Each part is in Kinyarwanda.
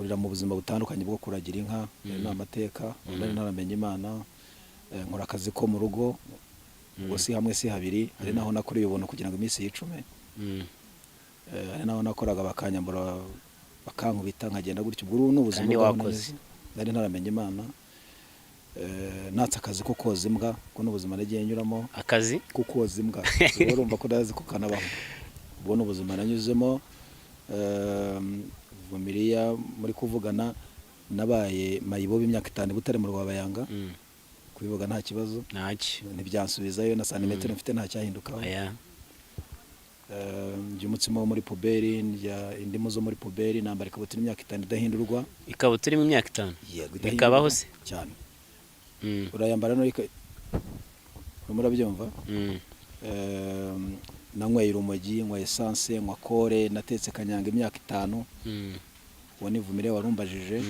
Nkurira mu buzima butandukanye bwo kuragira inka. Ayo ni amateka. Nari ntaramenya Imana. Nkora akazi ko mu rugo, ubwo si hamwe si habiri. Hari naho nakoreye ubuntu kugira ngo iminsi yicume. Hari naho nakoraga bakanyambura, bakankubita, nkagenda gutyo. Ubwo ni ubuzima Kandi bwaho wakoze. nanyuze. Nari ntaramenya Imana. Natse akazi ko koza imbwa, ubwo ni ubuzima nagiye nyuramo. Akazi? Ko koza imbwa. Ubwo urumva ko ndazi ko kanabaho. Ubwo ni ubuzima nanyuzemo. Vumiriya muri kuvugana, nabaye mayibobo imyaka 5 i Butare mu Rwabayanga. Kubivuga nta kibazo. Ntacyo. Ntibyansubizayo na santimetero mfite, nta cyahindukaho. Oya. Ndya umutsima wo muri poubelle, ndya indimu zo muri poubelle, nambara ikabutura imyaka 5 idahindurwa. Ikabutura irimo imyaka 5? Yego. Bikabaho se? Cyane. Urayambara no urimo urabyumva. Nanyweye urumogi, nywa essence, nywa kore, natetse kanyanga imyaka 5. Uwo ni Vumire warumbajije.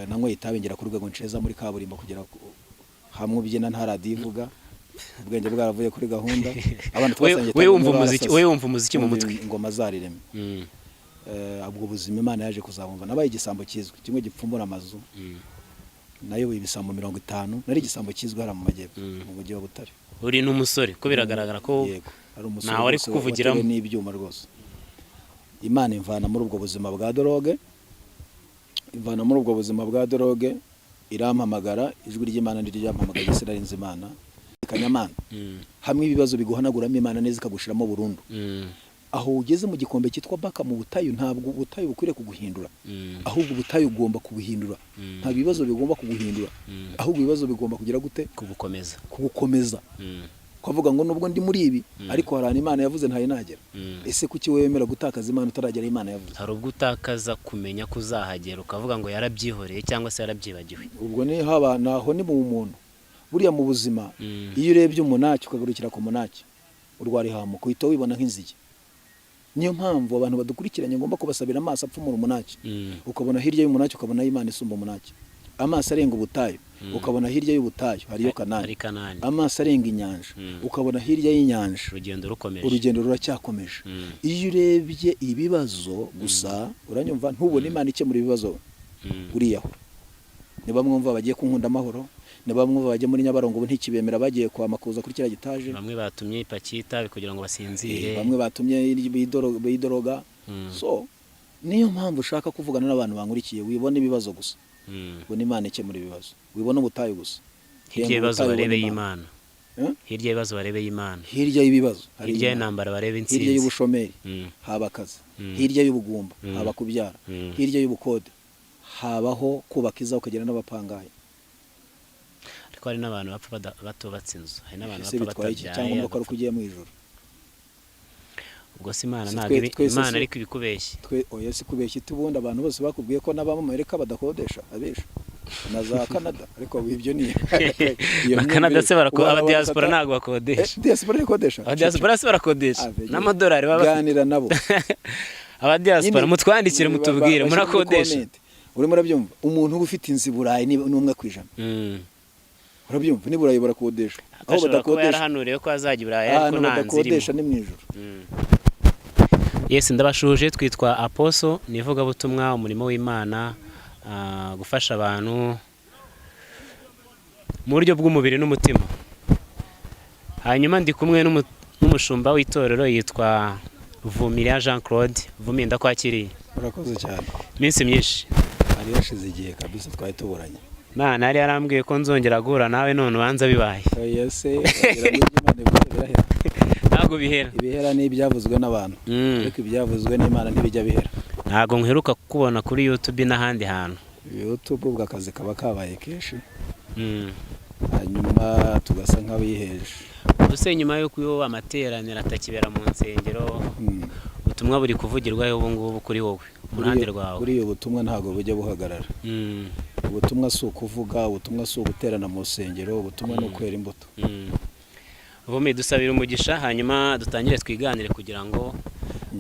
Nanyweye itabi ngera ku rwego nceza muri kaburimbo kugera hamwe ubyina nta radiyo ivuga, ubwenge bwaravuye kuri gahunda. Abantu twasangiye We itabi wumva bamwe umuziki, barasaze. we wumva umuziki mu Wumva mutwe. Ingoma zariremye. Ubwo buzima Imana yaje kuzabumva. Nabaye igisambo kizwi, kimwe gipfumbura amazu. Nayoboye ibisambo 50. Nari igisambo kizwi hariya mu majyepfo, mu mujyi wa Butare. Uri n'umusore ko biragaragara ko Yego, ari umusore ntawe ari rwose kukuvugiramo. watewe n'ibyuma rwose. Imana imvana muri ubwo buzima bwa drogue, imvana muri ubwo buzima bwa drogue, irampamagara. Ijwi ry'Imana ntiryampamagaye, sinari nzi Imana kanyamana. Hamwe ibibazo biguhanaguramo Imana neza ikagushiramo burundu. Aho ugeze mu gikombe cyitwa Baka mu butayu, ntabwo ubutayu bukwiriye kuguhindura, ahubwo ubutayu ugomba kubuhindura. Ntabwo ibibazo bigomba kuguhindura, ahubwo ibibazo bigomba kugira gute? Kugukomeza. Kugukomeza. Kuvuga ngo nubwo ndi muri ibi, ariko hari ahantu Imana yavuze ntayo nagera. Ese kuki wemera gutakaza Imana utaragera aho Imana yavuze? Hari ubwo utakaza kumenya ko uzahagera, ukavuga ngo yarabyihoreye cyangwa se yarabyibagiwe. Ubwo ni haba naho ni mu muntu. Buriya mu buzima, iyo urebye umunaki ukagarukira ku munaki, urwara ihamuka, uhita wibona nk'inzige. Niyo mpamvu abantu badukurikiranye ngomba kubasabira amaso apfumura umunaki, ukabona hirya y'umunaki, ukabona Imana isumba umunaki. Amaso arenga ubutayu, ukabona hirya y'ubutayu hariyo Kanani. Ari Kanani. Amaso arenga inyanja, ukabona hirya y'inyanja urugendo rukomeje. Urugendo ruracyakomeje. Iyo urebye ibibazo gusa, uranyumva, ntubone Imana ikemura ibibazo, uriyahura. Ni bamwe mwumva bagiye ku Nkunda Amahoro, ni bamwe mwumva bagiye muri Nyabarongo, ubu ntikibemera, bagiye kwa Makuza kuri kiriya gitaje. Bamwe batumye ipaki y'itabi kugira ngo basinzire. Bamwe batumye bidoroga. So niyo mpamvu ushaka kuvugana n'abantu bankurikiye, wibona ibibazo gusa, ubona Imana ikemura ibibazo. Wibona ubutayu gusa. Hirya Renga y'ibibazo ubutayu, barebe ubona. y'Imana. Eh? Hirya y'ibibazo barebe y'Imana. Hirya y'ibibazo hari Hirya Imana. y'intambara barebe Hirya intsinzi. y'ubushomeri haba akazi. Hirya y'ubugumba haba kubyara. Hirya y'ubukode habaho kubaka izawe, ukagira n'abapangayi. Ariko hari n'abantu bapfa batubatse inzu, hari n'abantu Ese bapfa bitwaye iki? batabyaye. Cyangwa ko ari Bagapfa. uko ugiye mu ijoro? Ubwo se Imana Si ntabwo twese Imana ariko ibikubeshye. Twe oya, si kubeshya. Ubundi abantu bose bakubwiye ko n'abamerika badakodesha, abesha na za Canada, ariko ibyo ni iyo Na Canada se myumvire. aba diaspora ntabwo bakodesha. Eh, diaspora ikodesha? Aba diaspora se barakodesha? Ah, N'amadolari baba bafite. Ganira nabo. Aba diaspora Nyine, mutwandikire, mutubwire, bashyire muri murakodesha? comment. Urimo urabyumva, umuntu uba ufite inzu i Burayi ni 1%. Urabyumva, ni Burayi barakodesha. Aho Ashobora kuba badakodesha, yarahanuriwe ko azajya i Burayi, ariko ahantu nta nzu irimo. badakodesha ni mu ijoro. Yes, ndabashuje. Twitwa Aposo, ni ivugabutumwa, umurimo w'Imana, gufasha abantu mu buryo bw'umubiri n'umutima. Hanyuma ndi kumwe n'umushumba w'itorero yitwa Vumilia Jean Claude. Vumi, ndakwakiriye. Urakoze cyane. Iminsi myinshi. Hari hashize igihe kabisa twari tuburanye. Imana yari yarambwiye ko nzongera guhura nawe, none ubanza bibaye. Oya se, wagira ngo ibyo Imana ivuze birahera? Ntabwo bihera. Ibihera ni ibyavuzwe n'abantu, ariko ibyavuzwe n'Imana ntibijya bihera. Ntabwo nkwiruka kukubona kuri YouTube n'ahandi hantu. YouTube ubwo akazi kaba kabaye kenshi, hanyuma tugasa nk'abiheje. Ubuse nyuma y'uko iyo amateraniro atakibera mu nsengero, ubutumwa buri kuvugirwaho ubu ngubu kuri wowe mu ruhande rwawe? Kuri iyo butumwa ntabwo bujya buhagarara. Ubutumwa si ukuvuga, ubutumwa si uguterana mu rusengero, ubutumwa ni ukwera imbuto. Vumi, dusabira umugisha, hanyuma dutangire twiganire kugira ngo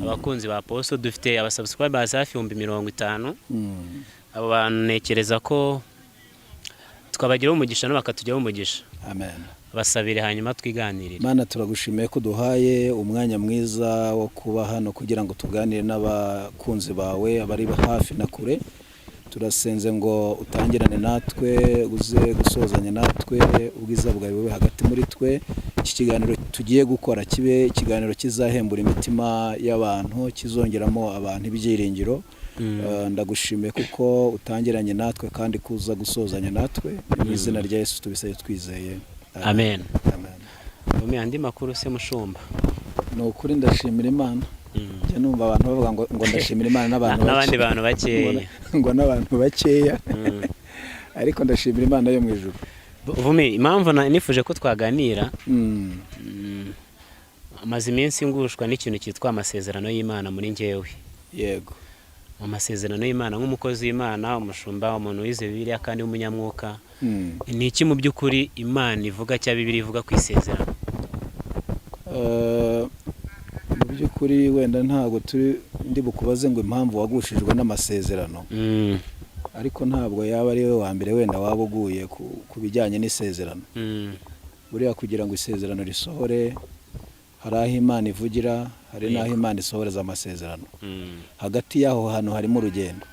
abakunzi ba Posto, dufite abasubscribers hafi 50,000. Abo bantu ntekereza ko twabagiraho umugisha nabo bakatujyaho umugisha. Amen. Basabire hanyuma twiganirire. Mana, turagushimiye ko uduhaye umwanya mwiza wo kuba hano kugira ngo tuganire n'abakunzi bawe abari hafi na kure. Turasenze ngo utangirane natwe, uze gusozanya natwe, ubwiza bwawe bube hagati muri twe. Iki kiganiro tugiye gukora kibe ikiganiro kizahembura imitima y'abantu, kizongeramo abantu ibyiringiro. Ndagushimiye kuko utangiranye natwe kandi kuza gusozanya natwe. Ni mu izina rya Yesu tubisabye twizeye. Amen. Amen. Vumi, andi makuru se mushumba? Ni ukuri ndashimira Imana. Njya numva abantu bavuga ngo ndashimira Imana n'abantu n'abandi bake. Bantu bakeya. Ngo n'abantu bakeya, ariko ndashimira Imana yo mu ijuru. Vumi, impamvu nifuje ko twaganira, maze iminsi ngushwa n'ikintu cyitwa amasezerano y'Imana muri njyewe. Mu masezerano y'Imana, nk'umukozi w'Imana, umushumba, umuntu wize Bibiliya kandi w'umunyamwuka, ni iki mu by'ukuri Imana ivuga cyangwa Bibiliya ivuga ku isezerano? Mu by'ukuri wenda ntabwo turi ndi bukubaze ngo impamvu wagushijwe n'amasezerano, ariko ntabwo yaba ari we wa mbere wenda waba uguye ku bijyanye n'isezerano. Buriya kugira ngo isezerano risohore, hari aho Imana ivugira, hari n'aho Imana isohoreza amasezerano. Hagati y'aho hantu harimo urugendo.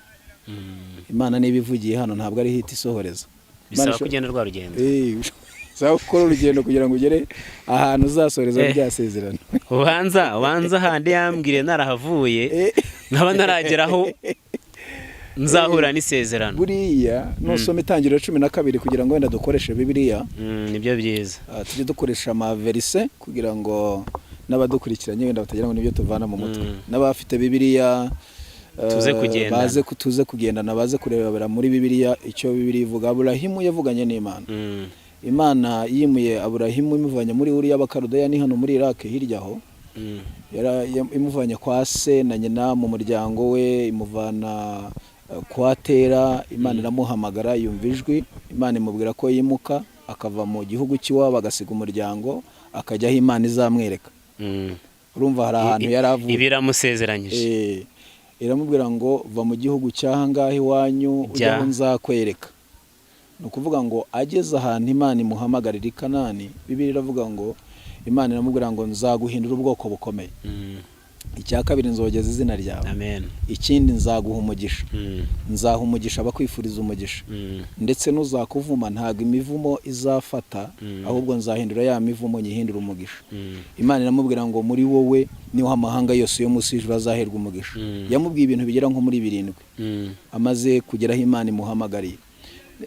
Imana niba ivugiye hano, ntabwo ari ihita isohoreza. Bisaba Imana kugenda rwa rugendo. Bisaba gukora urugendo kugira ngo ugere ahantu uzasoreza rya sezerano. Ubanza handi yambwiriye narahavuye, nkaba ntarageraho nzahura n'isezerano. Buriya nusoma Itangiriro 12, kugira ngo wenda dukoreshe Bibiliya, Nibyo byiza. Tujye dukoresha amaverise kugira ngo n'abadukurikiranye wenda batagira ngo nibyo tuvana mu mutwe, n'abafite Bibiliya Tuze kugendana. Tuze kugendana, baze kurebera muri Bibiliya icyo Bibiliya ivuga. Aburahimu yavuganye n'Imana. Imana yimuye Aburahimu imuvanye muri Uri y'Abakarudeya, ni hano muri Iraq hirya aho. Imuvanye kwa se na nyina, mu muryango we, imuvana kwa Tera. Imana iramuhamagara, yumva ijwi. Imana imubwira ko yimuka akava mu gihugu cy'iwabo, agasiga umuryango, akajya aho Imana izamwereka. Urumva hari ahantu yari avuye. Ibi iramusezeranyije. Iramubwira ngo va mu gihugu cy'aha ngaha iwanyu, ujye Jya. aho nzakwereka. Ni ukuvuga ngo ageze ahantu Imana imuhamagarira i Kanani, Bibiliya iravuga ngo Imana iramubwira ngo nzaguhindura ubwoko bukomeye. Icya kabiri, nzogeza izina ryawe. Amen. Ikindi, nzaguha umugisha. Nzaha umugisha abakwifuriza umugisha, ndetse n'uzakuvuma ntabwo imivumo izafata, ahubwo nzahindura ya mivumo nyihindura umugisha. Imana iramubwira ngo muri wowe niho amahanga yose yo munsi y'ijuru azaherwa umugisha. Yamubwiye ibintu bigera nko muri 7 amaze kugera aho Imana imuhamagariye.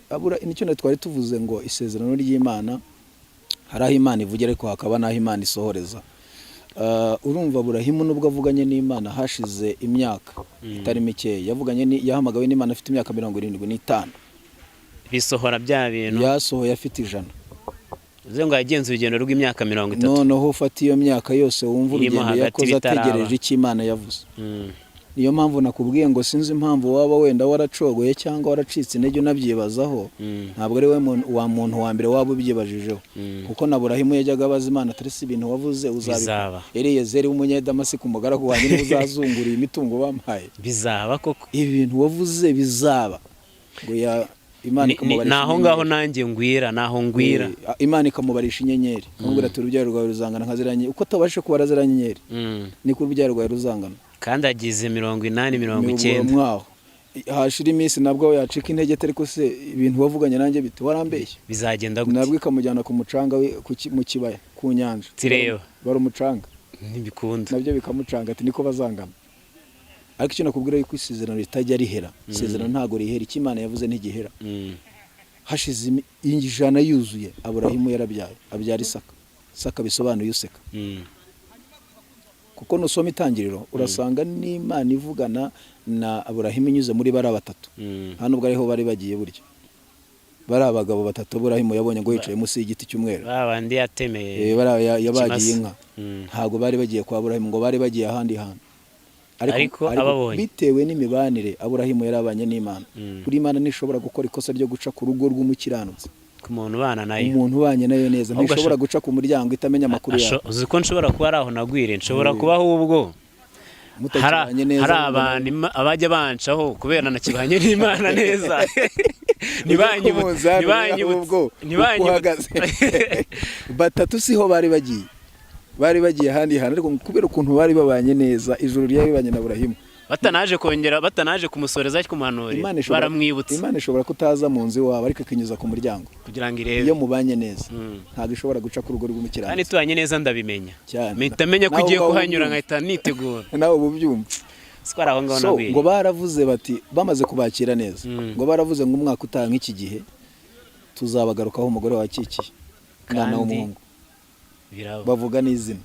Abura nicyo na twari tuvuze ngo isezerano ry'Imana, hari aho Imana ivugira ariko hakaba n'aho Imana isohoreza. Urumva Aburahimu nubwo avuganye n'Imana hashize imyaka itari mikeya, yavuganye yahamagawe n'Imana afite imyaka 75. Bisohora bya bintu. Yasohoye afite 100. Bivuze ngo yagenze urugendo rw'imyaka 30. Noneho ufata iyo myaka yose wumva Irimo urugendo hagati yakoze bitaraba. ategereje icyo Imana yavuze. Niyo mpamvu nakubwiye ngo sinzi impamvu waba wenda waracogoye cyangwa waracitse intege unabyibazaho. Ntabwo ari we wa muntu wa mbere waba ubyibajijeho, kuko na Burahimu yajyaga abaza Imana atari si ibintu wavuze uzabikora? Bizaba. Eliyezeri w'Umunyedamasiko, umugaragu wanjye, niwe uzazungura iyi mitungo bampaye. Bizaba koko? Ibi bintu wavuze bizaba? Ngo ya Imana ikamubarisha Ni aho ngaho inyenyeri. Nanjye ngwira, ni aho ngwira. Imana ikamubarisha inyenyeri, ikamubwira ati urubyaro rwawe ruzangana nka ziriya nyenyeri, uko utabasha kubara ziriya nyenyeri, niko urubyaro rwawe ruzangana. Kandi agize 80, 90. Mwaho hashira iminsi nabwo yacika intege, atari ko se ibintu wavuganye nanjye bite, warambeshye? Bizagenda gute? Nabwo ikamujyana ku mucanga mu kibaya ku nyanja. Tireba. Bari umucanga. Ntibikunda. Nabyo bikamucanga, ati niko bazangana. Ariko icyo nakubwira yuko isezerano ritajya rihera, isezerano ntabwo rihera, icyo Imana yavuze ntigihera. Hashize 100 yuzuye, Aburahimu yarabyaye, abyara Isaka. Isaka bisobanuye useka. Kuko nusoma Itangiriro urasanga n'Imana ivugana na Aburahimu inyuze muri bariya batatu. Nta nubwo ariho bari bagiye burya, bari abagabo batatu Aburahimu yabonye ngo yicaye munsi y'igiti cy'umweru. Ba bandi yatemeye Bariya yabagiye ikimasa. inka. Ntabwo bari bagiye kwa Aburahimu, ngo bari bagiye ahandi hantu. Ariko ababonye. Bitewe n'imibanire Aburahimu yarabanye n'Imana, buri Imana ntishobora gukora ikosa ryo guca ku rugo rw'umukiranutsi. Ku muntu ubana nayo. Umuntu ubanye nayo neza, Ahubwo ntishobora guca ku muryango itamenya amakuru yawe. Uzi ko nshobora kuba ari aho nagwiriye, nshobora kuba ahubwo hari Mutakibanye neza, hari abantu abajya bancaho kubera nakibanye n'Imana neza. Ntibanyibutse, Ujye ku munzani ntibanyibutse, ahubwo uko ntibanyibutse. uhagaze. Batatu siho bari bagiye, bari bagiye ahandi hantu, ariko kubera ukuntu bari babanye neza, ijuru ryari ribanye na Burahimu. Batanaje kongera, batanaje kumusoreza kumuhanurira, Imana ishobora, baramwibutsa. Imana ishobora kutaza mu nzu iwawe, ariko ikinyuza ku muryango kugira ngo irebe. Iyo mubanye neza, ntabwo ishobora guca ku rugo Kandi rw'umukiranutsi. tubanye neza ndabimenya. Cyane. Mpita menya ko Nawe ugiye ubwawe kuhanyura, ubyumva. nkahita nitegura. Nawe uba ubyumva. Siko ari aho ngaho So nabwiye. ngo baravuze bati, bamaze kubakira neza, ngo baravuze ngo umwaka utaha nk'iki gihe tuzabagarukaho umugore wakikiye umwana Kandi w'umuhungu. Biraba. Bavuga n'izina,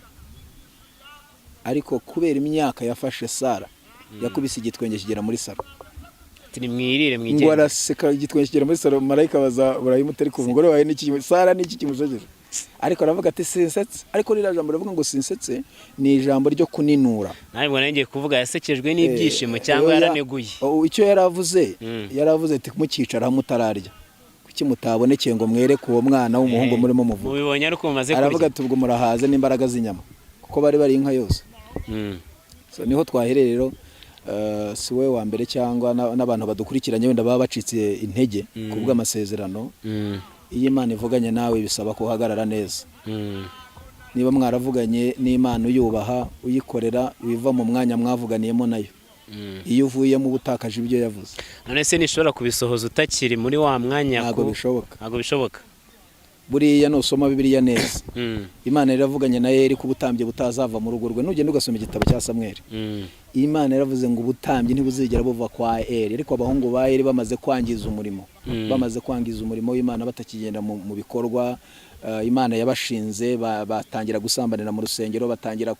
ariko kubera imyaka yafashe, Sara yakubise igitwenge kigera muri salo. Ati nimwirire Ngo mwigende. araseka, igitwenge kigera muri salo. Marayika baza Burahimu, ariko umugore wawe n'iki, Sara n'iki kimusekeje? Ariko aravuga ati sinsetse. Ariko ririya jambo rivuga ngo sinsetse ni ijambo ryo kuninura. Nawe mbona ngiye kuvuga yasekejwe n'ibyishimo cyangwa Oya, yaraneguye. Oh, icyo yaravuze, yaravuze ati mukicara mutararya, kuki mutabonekeye ngo mwereke uwo mwana w'umuhungu murimo muvuga? Mubibonye ariko mumaze Aravuga kurya. ati ubwo murahaze n'imbaraga z'inyama, kuko bari bari inka yose. So, niho twahereye rero. Si we wa mbere cyangwa n'abantu badukurikiranye wenda baba bacitse intege ku bw'amasezerano. Iyo Imana ivuganye nawe, bisaba ko uhagarara neza. Niba mwaravuganye n'Imana, uyubaha, uyikorera, wiva mu mwanya mwavuganiyemo nayo. Iyo uvuyemo uba utakaje ibyo yavuze. None se nishobora kubisohoza utakiri muri wa mwanya? Ntabwo bishoboka. Ntabwo bishoboka. Buriya nusoma Bibiliya neza, Imana yaravuganye na Eri ko ubutambyi butazava mu rugo rwe. Nugenda ugasoma igitabo cya Samweli, Imana yaravuze ngo ubutambyi ntibuzigera buva kwa Eri. Ariko abahungu ba Eri bamaze kwangiza umurimo, bamaze kwangiza umurimo w'Imana, batakigenda mu bikorwa Imana yabashinze, batangira gusambanira mu rusengero, batangira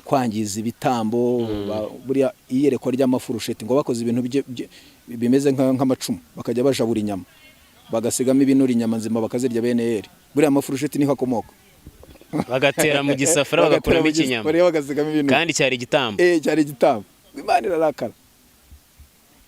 kwangiza ibitambo. Buriya iyerekwa ry'amafurusheti, ngo bakoze ibintu bimeze nk'amacumu, bakajya bajabura inyama, bagasigamo ibinure, inyama nzima bakazirya. Bene Eri, buriya amafurusheti niho akomoka. Bagatera mu gisafuriya, Bagatera bagakuramo mu ikinyama. gisafuriya, bagasigamo ibinure. Kandi cyari igitambo. Eh, cyari igitambo. Imana irarakara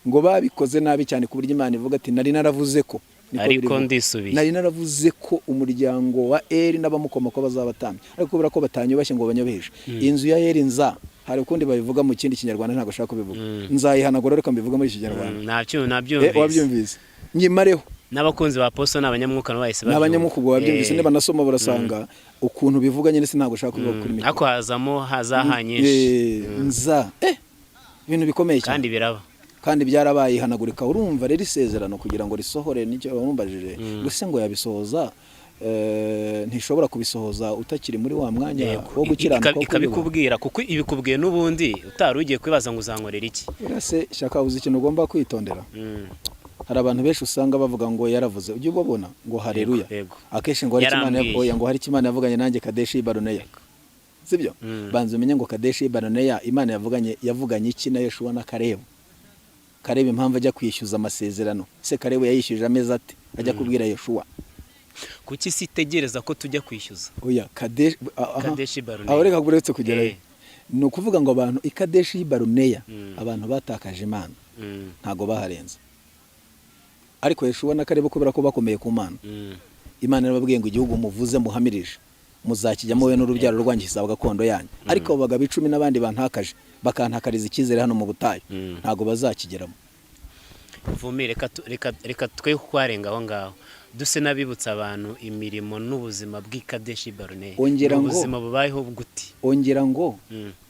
ngo babikoze nabi cyane, ku buryo Imana ivuga ati nari naravuze ko niko Ariko birivuga. ndisubiye. Nari naravuze ko umuryango wa Eri n'abamukomoka bazabatambye, ariko kubera ko batanyubashye ngo banyobeshe, inzu ya Eri nza, hari ukundi babivuga mu kindi Kinyarwanda, ntabwo ashaka kubivuga, nzayihanagura. Reka mbivuga muri iki Kinyarwanda. Nabyumvise. Wabyumvise, nyimareho. N'abakunzi ba Poso ni abanyamwuka, nabo bahise Ni abanyamwuka, ubwo wabyumvise. Eh, Niba nasoma barasanga ukuntu bivuga nyine, ntabwo ushaka kubivuga kuri mikoro. Ariko hazamo hazaha nyinshi. Nza ibintu bikomeye cyane. Kandi biraba. Kandi byarabaye, ihanagurika. Urumva rero isezerano kugira ngo risohore, nicyo bamumbajije gusa ngo yabisohoza, ntishobora kubisohoza utakiri muri wa mwanya wo gukiranuka, wo kuyubaha. Ikabikubwira kuko ibikubwiye n'ubundi utari ugiye kwibaza ngo uzankorera iki. Buriya se Shyaka, uzi ikintu ugomba kwitondera? Hari abantu benshi usanga bavuga ngo yaravuze, ujye ubabona ngo hareruya. Yego. Akenshi ngo hari icyo Imana Yarambwiye. oya, ngo hari icyo Imana yavuganye nanjye Kadeshi Baruneya, sibyo? Banza umenye ngo Kadeshi Baruneya Imana yavuganye iki na Yoshuwa na Karebu? Karebu impamvu ajya kwishyuza amasezerano se, Karebu yayishyuje amezi ate ajya kubwira Yoshuwa? Kuki si itegereza ko tujya kwishyuza? Oya, Kadeshi aha. Kadeshi Baruneya. Aho reka uretse kugerayo. Ni ukuvuga ngo abantu i Kadeshi Baruneya, abantu batakaje Imana, ntago baharenze. Ariko Yeshuwa na Karebu, kubera ko bakomeye ku Mana, Imana yarababwiye ngo igihugu muvuze muhamirije muzakijyamo, we n'urubyaro rwanyu, kizaba gakondo yanyu. Ariko abo bagabo 10 n'abandi bantakaje, bakantakariza icyizere hano mu butayu, ntago bazakigeramo. Vumi, reka twe kwarenga aho ngaho, duse n'abibutsa abantu imirimo n'ubuzima bw'i Kadeshi Baruneya. Ongera Ni ngo- ubuzima bubayeho guti? Ongera ngo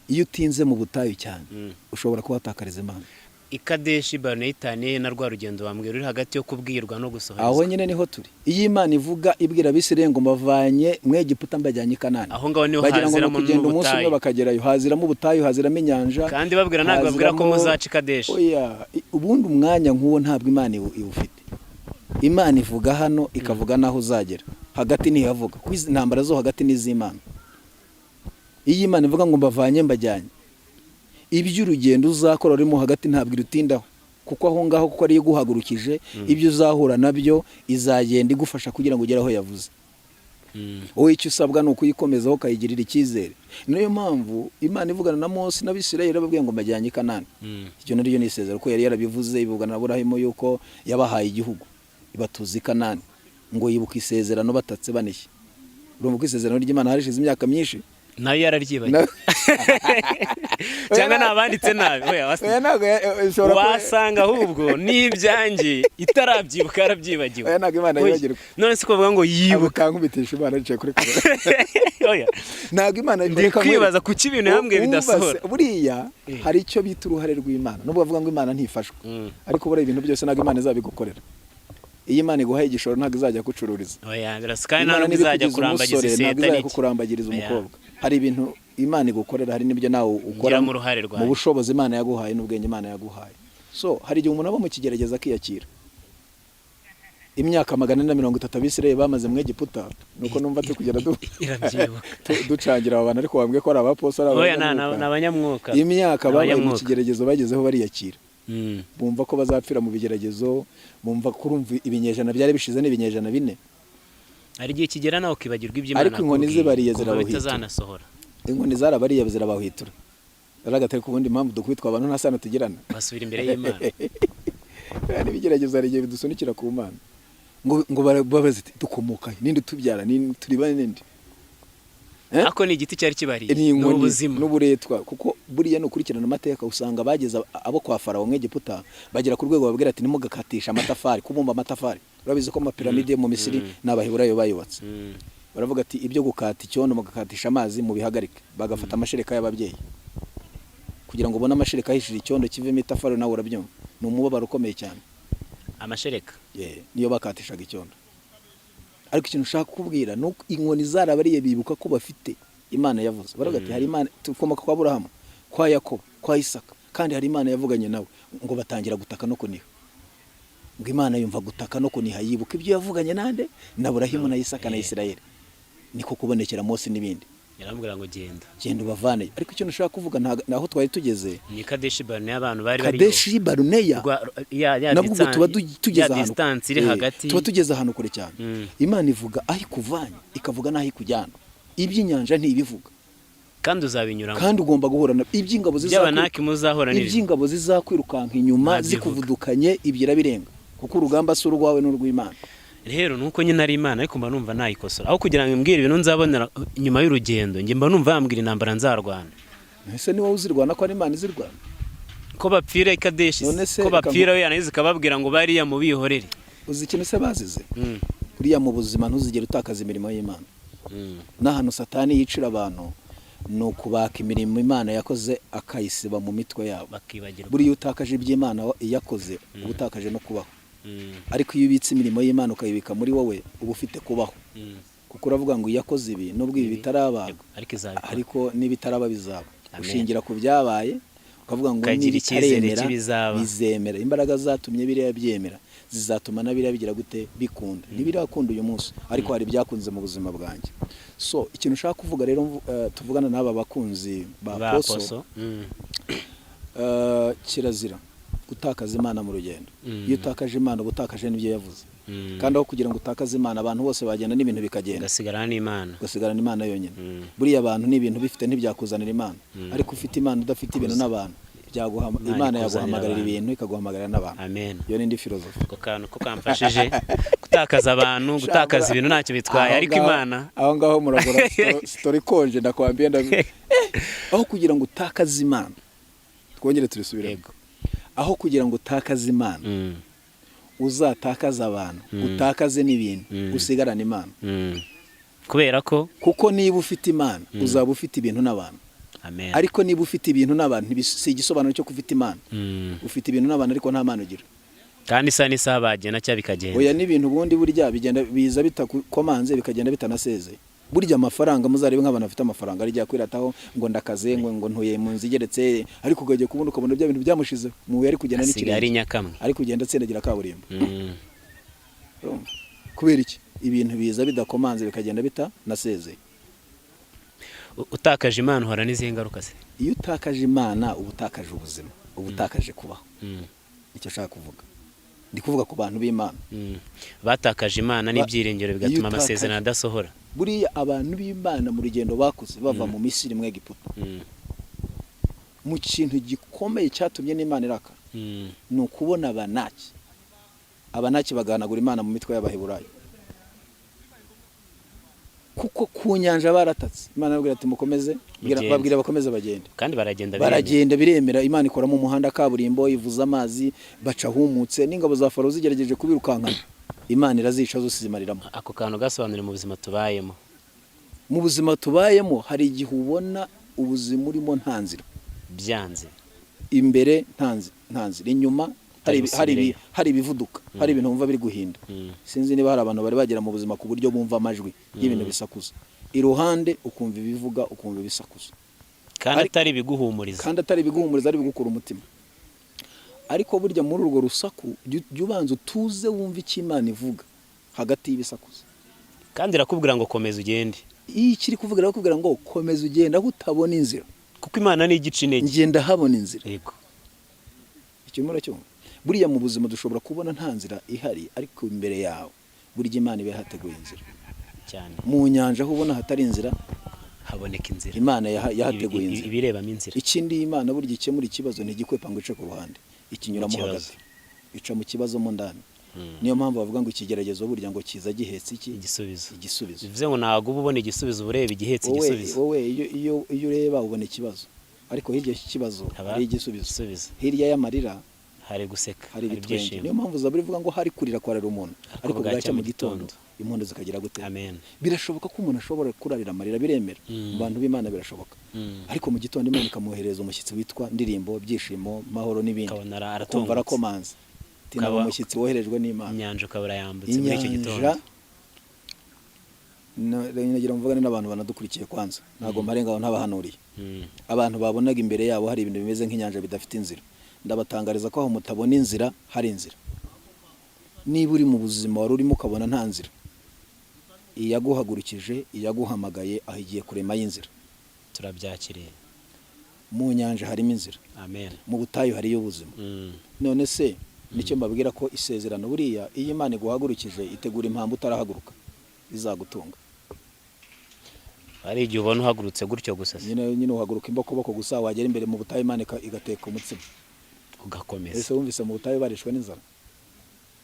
iyo utinze mu butayu cyane, ushobora kuhatakariza Imana. I Kadeshi Baruneya itaniye na rwa rugendo bambwira uri hagati yo kubwirwa no gusohorezwa. Aho nyine niho turi. Iyo Imana ivuga ibwira Abisirayeli ngo mbavanye mu Egiputa mbajyanye i Kanani, Aho ngaho niho bagira ngo ni haziramo ukugenda umunsi umwe n'ubutayu. bakagerayo. Haziramo ubutayu, haziramo inyanja. Kandi babwira, ntabwo babwira ko haziramo- muzaca i Kadeshi. Oya, ubundi umwanya nk'uwo ntabwo Imana iwufite. Imana ivuga hano, ikavuga n'aho uzagera, hagati ntihavuga, kuko izi intambara zo hagati ni iz'Imana. Iyo Imana ivuga ngo mbavanye mbajyanye, iby'urugendo uzakora urimo hagati ntabwo irutindaho, kuko aho ngaho, kuko ariyo iguhagurukije, ibyo uzahura nabyo izagenda igufasha kugira ngo ugere aho yavuze. Wowe icyo usabwa ni ukuyikomezaho, ukayigirira icyizere. Niyo mpamvu Imana ivugana na Mose n'Abisirayeli yarababwiye ngo mbajyanye i Kanani. Icyo naryo ni isezerano, kuko yari yarabivuze, ibivugana na Aburahimu yuko yabahaye igihugu, ibatuza i Kanani, ngo yibuka isezerano batatse banishye. Urumva ko isezerano ry'Imana harishize imyaka myinshi. Nayo yararyibagiwe cyangwa nabanditse nabi? Oya, Oya, ntabwo ishobora kuba- wasanga ahubwo n'ibyanjye itarabyibuka yarabyibagiwe. Oya, ntabwo Imana Oya, yibagirwa. None se ko bavuga ngo yibuka? Kankubitisha Imana yicaye kuri kamera. Oya. Ntabwo Imana Ndi reka nkwereke. kwibaza kuki ibintu yambwiye bidasohora. Buriya hari icyo bita uruhare rw'Imana, nubwo bavuga ngo Imana ntifashwa, ariko buriya ibintu byose ntabwo Imana izabigukorera. Iyo Imana iguhaye igishoro, ntabwo izajya kucururiza. Oya, birasa kandi nta Imana nubwo niba izajya ikugize kurambagiza umusore, ntabwo iseta izajya n'iki. kukurambagiriza Oya. umukobwa. Hari ibintu Imana igukorera, hari n'ibyo nawe ukora Ngiramo uruhare rwanjye. mu bushobozi Imana yaguhaye n'ubwenge Imana yaguhaye. So hari igihe umuntu aba mu kigerageza akiyakira. Imyaka 430 Abisirayeli bamaze mu Egiputa, nuko numva turi kugenda Irabyibuka. ducangira aba bantu, ariko wambwiye ko ari abaposo, ari Oya, abanyamwuka. ni abanyamwuka. Imyaka babaye mu Abanyamwuka. kigeragezo bagezeho bariyakira, bumva ko bazapfira mu bigeragezo, bumva kurumva ibinyejana byari bishize n'ibinyejana 4. Hari igihe kigera nawe ukibagirwa ibyo Imana Ariko inkoni yakubwiye, zibariye ukumva zirabahitura. bitazanasohora. Inkoni zarabariye zirabahwitura. Rero ku bundi mpamvu dukubitwa abantu nta sano tugirana. Basubira imbere y'Imana. N'ibigeragezo hari igihe bidusunikira ku Mana, ngo babaze ati: "Dukomoka he? Ninde utubyara? Ninde turi bane? Ninde?" Eh? Ariko ni igiti cyari kibariye. Ni Ni inkoni ubuzima. n'uburetwa, kuko buriya nukurikirana amateka usanga bageze abo kwa Farawo mu Egiputa bagera ku rwego babwira ati: "Ntimugakatishe amatafari, kubumba amatafari." Urabizi ko amapiramide yo mu Misiri ni Abaheburayo bayubatse. Baravuga ati: "Ibyo gukata icyondo mugakatisha amazi mubihagarike." Bagafata amashereka y'ababyeyi kugira ngo ubone amashereka ahishije icyondo kivemo itafari. Nawe urabyumva, ni umubabaro ukomeye cyane. Amashereka. Yeah, niyo bakatishaga icyondo. Ariko ikintu ushaka kukubwira ni uko inkoni zarabariye bibuka ko bafite Imana yavuze. Baravuga ati: "Hari Imana, tukomoka kwa Aburahamu, kwa Yakobo, kwa Isaka, kandi hari Imana yavuganye nawe." Ngo batangira gutaka no kuniha, ngo Imana yumva gutaka no kuniha, yibuka ibyo yavuganye nande? Na Burahimu na Isaka na Isirayeli. Niko kubonekera Mose n'ibindi. Yaramubwira ngo: "Genda." "Genda ubavaneyo." Ariko icyo nashaka kuvuga, aho twari tugeze. Ni Kadeshi Baruneya, abantu bari bariyo. Kadeshi Baruneya. Ya Nabwo ubwo tuba tugeze ya ahantu distance iri hagati. Tuba tugeze ahantu kure cyane. Imana ivuga aho ikuvanye, ikavuga n'aho ikujyana. Iby'inyanja ntibivuga. Kandi uzabinyuramo. Kandi ugomba guhura na iby'ingabo By'Abanaki muzahura n'ibi. Iby'ingabo zizakwirukanka inyuma Ntabyivuga. zikuvudukanye, ibyo irabirenga, kuko urugamba si urwawe n'urw'Imana. Rero nuko nyine ari Imana, ariko mba numva nayikosora. Aho kugira ngo imbwire ibintu nzabonera nyuma y'urugendo, njye mba numva yambwira intambara nzarwana. Ese ni wowe uzirwana, ko ari Imana izirwana? Ko bapfira i Kadeshi, None se ko reka bapfira we, yarangiza ikababwira ngo bariya mubihorere. Uzi ikintu se bazize? Buriya mu buzima ntuzigere utakaza imirimo y'Imana. N'ahantu Satani yicira abantu ni ukubaka imirimo Imana yakoze, akayisiba mu mitwe yabo. Bakibagirwa. Buriya iyo utakaje iby'Imana yakoze, uba utakaje no kubaho. Ariko iyo ubitse imirimo y'Imana, ukayibika muri wowe, uba ufite kubaho, kuko uravuga ngo iyakoze ibi, nubwo ibi bitaraba, Yego, ariko izabikora. Ariko n'ibitaraba bizaba. Amen. Ushingira ku byabaye, ukavuga ngo Ukagira icyizere nibitaremera cy'ibizaba. bizemera. Imbaraga zatumye biriya byemera zizatuma na biriya bigira gute? Bikunda. Ntibirakunda uyu munsi, ariko hari ibyakunze mu buzima bwanjye. So ikintu ushaka kuvuga rero, tuvugana n'aba bakunzi ba Ba Poso, Poso. Kirazira gutakaza Imana mu rugendo. Iyo utakaje Imana, uba utakaje n'ibyo yavuze. Kandi aho kugira ngo utakaze Imana, abantu bose bagenda n'ibintu bikagenda, Ugasigarana n'Imana. Ugasigarana Imana yonyine. Buriya abantu n'ibintu bifite ntibyakuzanira Imana, ariko ufite Imana udafite ibintu n'abantu, byaguha Imana Imana ikuzanira yaguhamagarira abantu. ibintu, ikaguhamagarira n'abantu. Amen. Iyo ni indi filozofi. Ako kantu ko kamfashije. Gutakaza abantu, gutakaza ibintu ntacyo bitwaye, Aho ariko Imana. Aho ngaho muragura story ikonje, ndakwambiye. Aho kugira ngo utakaze Imana, twongere turisubiremo. Yego. Aho kugira ngo utakaze Imana, uzatakaze abantu, utakaze n'ibintu, usigarane Imana. Kubera ko Kuko niba ufite Imana, uzaba ufite ibintu n'abantu. Amen. Ariko niba ufite ibintu n'abantu, si igisobanuro cyo kufite Imana. Ufite ibintu n'abantu, ariko nta Mana ugira. Kandi isaha n'isaha bagenda cyangwa bikagenda. Oya, n'ibintu ubundi burya bigenda biza bitakomanze, bikagenda bitanasezeye. Burya amafaranga, muzarebe nk'abantu bafite amafaranga, arijya kwirataho ngo ndakaze, ngo ntuye mu nzu igeretse, ariko ukajya kubona ukabona bya bintu byamushize mu ari kugenda Asigaye ari n'ikirenge, nyakamwe. ari kugenda atsindagira kaburimbo. Urumva? Kubera iki? Ibintu biza bidakomanze, bikagenda bitanasezeye. Utakaje Imana uhora n'izihe ngaruka se? Iyo utakaje Imana, uba utakaje ubuzima, uba utakaje kubaho. Nicyo nshaka kuvuga, ndi kuvuga ku bantu b'Imana. Batakaje Imana n'ibyiringiro, Iyo bigatuma utakaje- amasezerano adasohora. Buriya abantu b'Imana mu rugendo bakoze bava mu Misiri, mu Egiputa, mu kintu gikomeye cyatumye n'Imana irakara, ni ukubona Abanaki. Abanaki bagahanagura Imana mu mitwe y'Abaheburayo. Kuko ku nyanja baratatse, Imana irababwira ati mukomeze, Mugende. babwira bakomeze bagende. Kandi baragenda biremera. Baragenda biremera, Imana ikoramo umuhanda kaburimbo, ivuza amazi, baca ahumutse, n'ingabo za Farawo zigerageje kubirukankana, Imana irazica zose zimariramo. Ako kantu gasobanura mu buzima tubayemo. Mu buzima tubayemo hari igihe ubona ubuzima urimo nta nzira. Byanze. Imbere nta nzira, inyuma Utabusubireyo. hari ibivuduka, hari ibintu wumva biri guhinda. Sinzi niba hari abantu bari bagera mu buzima ku buryo bumva amajwi y'ibintu bisakuza iruhande, ukumva ibivuga, ukumva ibisakuza. Kandi atari ibiguhumuriza. Kandi atari ibiguhumuriza, ari ibigukura umutima. Ariko burya muri urwo rusaku jya ubanza utuze, wumve icyo Imana ivuga hagati y'ibisakuza. Kandi irakubwira ngo komeza ugende. Iyo ikiri kuvuga, irakubwira ngo komeza ugende aho utabona inzira. Kuko Imana ni igica intege. Ngenda habona inzira. Yego. Icyo urimo uracyumva? Buriya mu buzima dushobora kubona nta nzira ihari, ariko imbere yawe burya Imana iba yahateguye inzira. Cyane. Mu nyanja aho ubona hatari inzira, haboneka inzira. Imana yahateguye inzira. Ibirebamo inzira. Ikindi, Imana burya ikemura ikibazo ntigikwepa ngo ice ku ruhande, ikinyuramo Mu kibazo. hagati, ica mu kibazo mo ndani. Niyo mpamvu bavuga ngo ikigeragezo burya ngo kiza gihetse iki? Igisubizo. Igisubizo. Bivuze ngo ntabwo uba ubona igisubizo, uba ureba igihetse Wowe igisubizo. wowe iyo ureba ubona ikibazo, ariko hirya y'iki kibazo Haba hari igisubizo. Igisubizo. Hirya y'amarira hari guseka, hari hari ibitwenge. ibyishimo. Niyo mpamvu Zaburi ivuga ngo hari kurira kwarira umuntu, ariko ariko bwacya mu gitondo gitondo impundu zikagira gute? Amen. Birashoboka ko umuntu ashobora kurarira amarira, biremera. Mu bantu b'Imana birashoboka. Ariko mu gitondo Imana ikamwoherereza umushyitsi witwa ndirimbo, byishimo, mahoro n'ibindi. Ukabona ukumva aratungutse. Arakomanza ati naba umushyitsi woherejwe n'Imana. Inyanja ukaba urayambutse muri icyo Inyanja gitondo. Nagira mvugane n'abantu banadukurikiye kwanza, ntabwo mparenga aho ntabahanuriye. Abantu babonaga imbere yabo hari ibintu bimeze nk'inyanja bidafite inzira, ndabatangariza ko aho mutabona inzira hari inzira. Niba uri mu buzima wari urimo ukabona nta nzira, iyaguhagurukije, iyaguhamagaye aho igiye kurema y'inzira. Turabyakiriye. Mu nyanja harimo inzira. Amen. Mu butayu hariyo ubuzima. None se nicyo mbabwira ko isezerano buriya iyo Imana iguhagurukije itegura impamvu utarahaguruka izagutunga. Hari igihe ubona uhagurutse gutyo gusa se, Nyine uhaguruka imbokoboko gusa, wagera imbere mu butayu Imana igateka umutsima. Ugakomeza. Ese wumvise mu butayu barishwe n'inzara?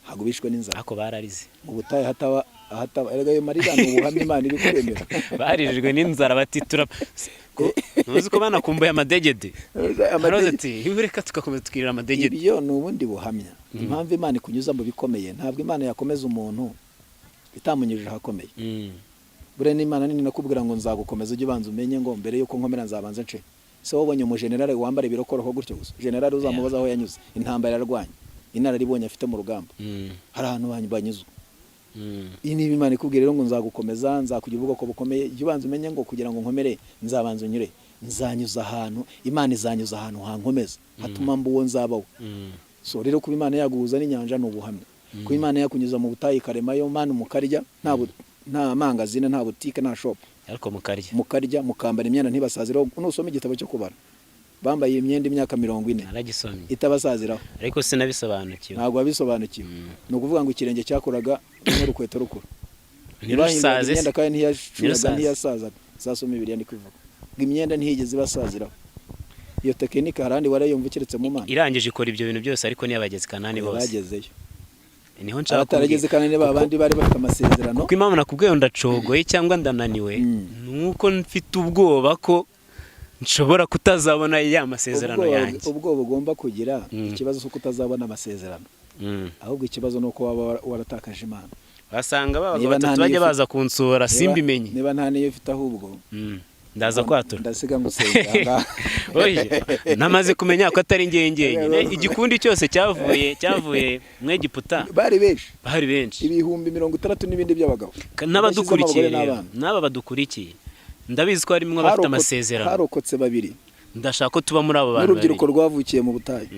Ntabwo bishwe n'inzara. Ariko bararize. Mu butayu hataba erega ayo marira ni ubuhamya Imana iri kuremera. Barijwe n'inzara bati tura ntuzi ko banakumbuye amadegede. Haraza ati reka tugakomeza tukirira amadegede. Ibyo ni ubundi buhamya, impamvu Imana ikunyuza mu bikomeye. Ntabwo Imana yakomeza umuntu itamunyujije ahakomeye. Buriya n'Imana nini nakubwira ngo nzagukomeza, ujye ubanza umenye ngo mbere yuko nkomera nzabanza nce. Se wabonye umujenerali wambara ibirokoroho gutyo gusa? Generali uzamubaza aho yanyuze, intambara yararwanye, inararibonye afite mu rugamba. Hari ahantu banyuzwe. Iyi niba Imana ikubwira rero ngo nzagukomeza, nzakugira ubwoko bukomeye, jya ubanza umenye ngo kugira ngo nkomere nzabanza unyure, nzanyuza ahantu, Imana izanyuza ahantu hankomeza hatuma mba uwo nzabaho. So rero kuba Imana yaguhuza n'inyanja ni ubuhamya, kuba Imana yakunyuza mu butayu ikaremayo manu mukarya, nta mangazine, nta butike, nta shop, ariko mukarya. Mukarya, mukambara imyenda ntibasaziraho. Nusoma igitabo cyo Kubara, bambaye imyenda imyaka 40 Naragisomye. itabasaziraho. Ariko sinabisobanukiwe. Ntabwo wabisobanukiwe. Ni ukuvuga ngo ikirenge cyakuraga n'urukweto rukura. Ntibahinduraga Ntirusaze se? imyenda kandi ntiyacuraga. Ntirusaze. Ntiyasazaga. Zasoma Bibiliya ndi kubivuga ngo imyenda ntiyigeze ibasaziraho. Iyo tekinike hari ahandi warayumva keretse mu Mana? Irangije ikora ibyo bintu byose, ariko ntiyabageze Kanani bose. Bagezeyo. Niho nshaka Abatarageze kubwira. kandi ba bandi bari bafite amasezerano. Kuko impamvu nakubwiye ngo ndacogoye cyangwa ndananiwe, nuko mfite ubwoba ko nshobora kutazabona ya masezerano yanjye. Ubwoba ugomba kugira, ikibazo si uko utazabona amasezerano, ahubwo ikibazo ni uko waba waratakaje Imana. Basanga babaga Niba nta batatu bajya niyo baza kunsura simbimenye. Niba nta niyo ufite ahubwo, Ndaza kwatura. ndasiga ngusenga ahangaha. Oye, namaze kumenya ko atari njye njyenyine. Igikundi cyose cyavuye mu Egiputa Bari benshi. bari benshi. 60,000 n'ibindi by'abagabo. N'abadukurikiye Udashyizemo abagore rero, n'abana. n'aba badukurikiye, ndabizi ko harimo abafite amasezerano. Harokotse babiri. Ndashaka ko tuba muri abo bantu N'urubyiruko babiri. rwavukiye mu butayu.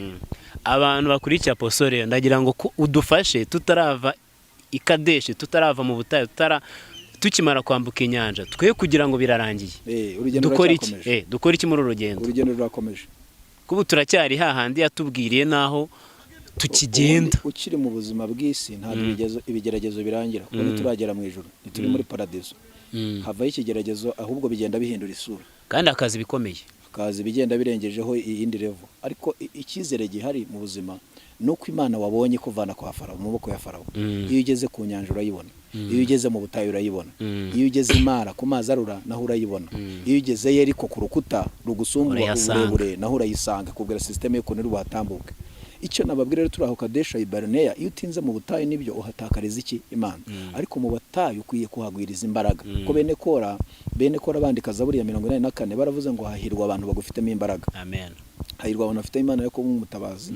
Abantu bakurikiye Apostle rero, ndagira ngo ko udufashe tutarava i Kadeshi, tutarava mu butayu, tutara tukimara kwambuka inyanja, twe kugira ngo birarangiye. Urugendo Dukora iki? ruracyakomeje. Dukora iki muri uru rugendo? Urugendo rurakomeje. Kubu turacyari hahandi yatubwiriye naho tukigenda. Ubundi ukiri mu buzima bw'isi ntabwo ibigeragezo birangira, kuko ntituragera mu ijuru, ntituri muri paradizo. Havaho ikigeragezo, ahubwo bigenda bihindura isura. Kandi akazi bikomeye. Hakaza ibigenda birengejeho iyindi level. Ariko icyizere gihari mu buzima ni uko Imana wabonye kuvana kwa Farawo, mu maboko ya Farawo, iyo ugeze ku nyanja urayibona. Iyo ugeze mu butayu urayibona. Iyo ugeze imara ku mazi arura naho urayibona. Iyo ugeze Yeriko ku rukuta rugusumba uburebure naho urayisanga, kubwira système y'ukuntu uri buhatambuke. Icyo nababwira rero, turi aho Kadesha Baruneya, iyo utinze mu butayu nibyo uhatakariza iki? Imana. Ariko mu butayu ukwiye kuhagwiriza imbaraga, ko bene Kora bandika Zaburi ya 84 baravuze ngo hahirwa abantu bagufitemo imbaraga. Amen. Hahirwa abantu bafite Imana yo kuba umutabazi.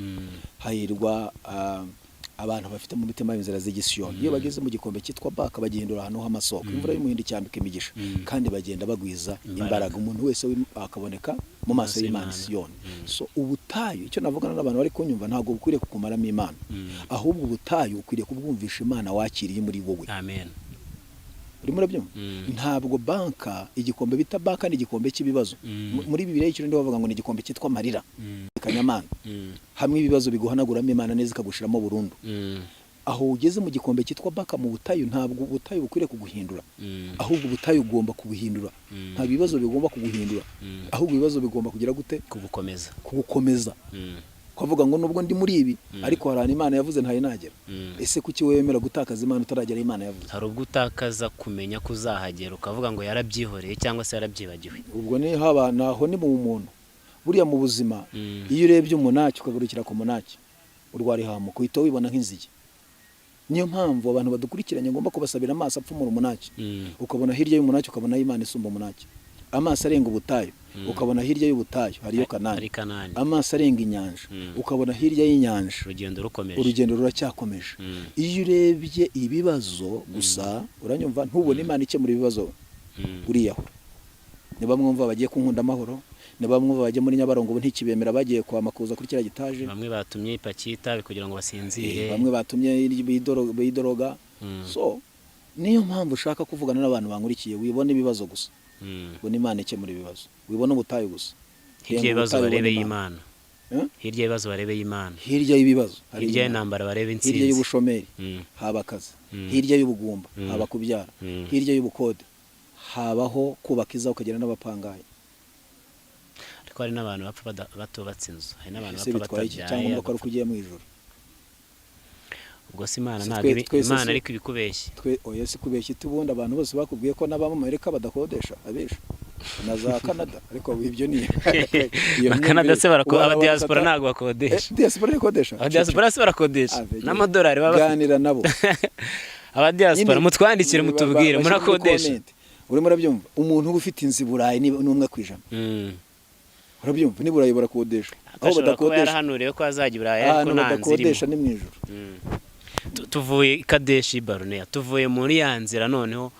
Hahirwa abantu bafite mu mitima inzira z'igisiyoni. Iyo bageze mu gikombe cyitwa Baka bagihindura ahantu h'amasoko, imvura y'umuhindo icyambika imigisha, kandi bagenda bagwiza imbaraga. Umuntu wese akaboneka mu maso y'Imana Siyoni. So ubutayu, icyo navugana n'abantu bari kunyumva, ntabwo bukwiriye kukumaramo Imana, ahubwo ubutayu ukwiriye kubwumvisha Imana wakiriye muri wowe. Amen. Urimo urabyumva? Ntabwo banka, igikombe bita banka ni igikombe cy'ibibazo. Muri Bibiliya y'ikirundi bavuga ngo ni igikombe cyitwa amarira kanyamana, hamwe ibibazo biguhanaguramo Imana neza ikagushiramo burundu. Aho ugeze mu gikombe cyitwa baka mu butayu, ntabwo ubutayu bukwiriye kuguhindura, ahubwo ubutayu ugomba kubuhindura. Ntabwo ibibazo bigomba kuguhindura, ahubwo ibibazo bigomba kugira gute? Kugukomeza. Kugukomeza, kuvuga ngo nubwo ndi muri ibi, ariko hari ahantu Imana yavuze ntayo nagera. Ese kuki wemera gutakaza Imana utaragera aho Imana yavuze? Hari ubwo utakaza kumenya ko uzahagera, ukavuga ngo yarabyihoreye cyangwa se yarabyibagiwe. Ubwo ni haba naho ni mu muntu. Buriya mu buzima, iyo urebye umunaki ukagarukira ku munaki, urwara ihamuka, uhita wibona nk'inzige. Niyo mpamvu abantu badukurikiranye ngomba kubasabira amaso apfumura umunaki, ukabona hirya y'umunaki, ukabona Imana isumba umunaki. Amaso arenga ubutayu, ukabona hirya y'ubutayu hariyo Kanani. Amaso arenga inyanja, ukabona hirya y'inyanja urugendo rukomeje, urugendo ruracyakomeje. Iyo urebye ibibazo gusa, uranyumva, ntubone Imana ikemura ibibazo, uriyahura. Niba mwumva bagiye kunkunda amahoro, niba mwumva bagiye muri Nyabarongo, ubu ntikibemera, bagiye kwa Makuza kuri kiriya gitaje. Bamwe batumye ipaki y'itabi kugira ngo basinzire, bamwe batumye bidoroga. So niyo mpamvu ushaka kuvugana n'abantu bankurikiye, wibona ibibazo gusa, ubona Imana ikemura ibibazo. Wibona ubutayu gusa, hirya y'ibibazo barebe y'Imana. Hirya y'ibibazo barebe y'Imana. Hirya y'ibibazo, hirya y'intambara barebe intsinzi. Hirya y'ubushomeri haba akazi, hirya y'ubugumba haba kubyara, hirya y'ubukode habaho kubaka iza ukagira n'abapangayi. Ariko hari n'abantu bapfa batubatse inzu, hari n'abantu bapfa batabyaye. Cyangwa ko ari uko ugiye mu ijuru. Ubwo se Imana ntabwo Imana ariko ibikubeshye? Twe oya, si kubeshya. Ubundi abantu bose bakubwiye ko n'abamerika badakodesha, abesha na za Canada, ariko ibyo ni iyo Canada se aba diaspora ntabwo bakodesha. Diaspora ikodesha? Aba diaspora se barakodesha n'amadolari baba ganira nabo. Aba diaspora mutwandikire mutubwire, murakodesha? Urimo urabyumva? Umuntu uba ufite inzu i Burayi ni 1%. Urabyumva? Ni Burayi barakodesha. Aho badakodesha, yarahanuriwe ko azajya i Burayi, ariko nta nzu irimo. Ni mu ijuru. Tuvuye Kadeshi Baruneya, tuvuye muri ya nzira, noneho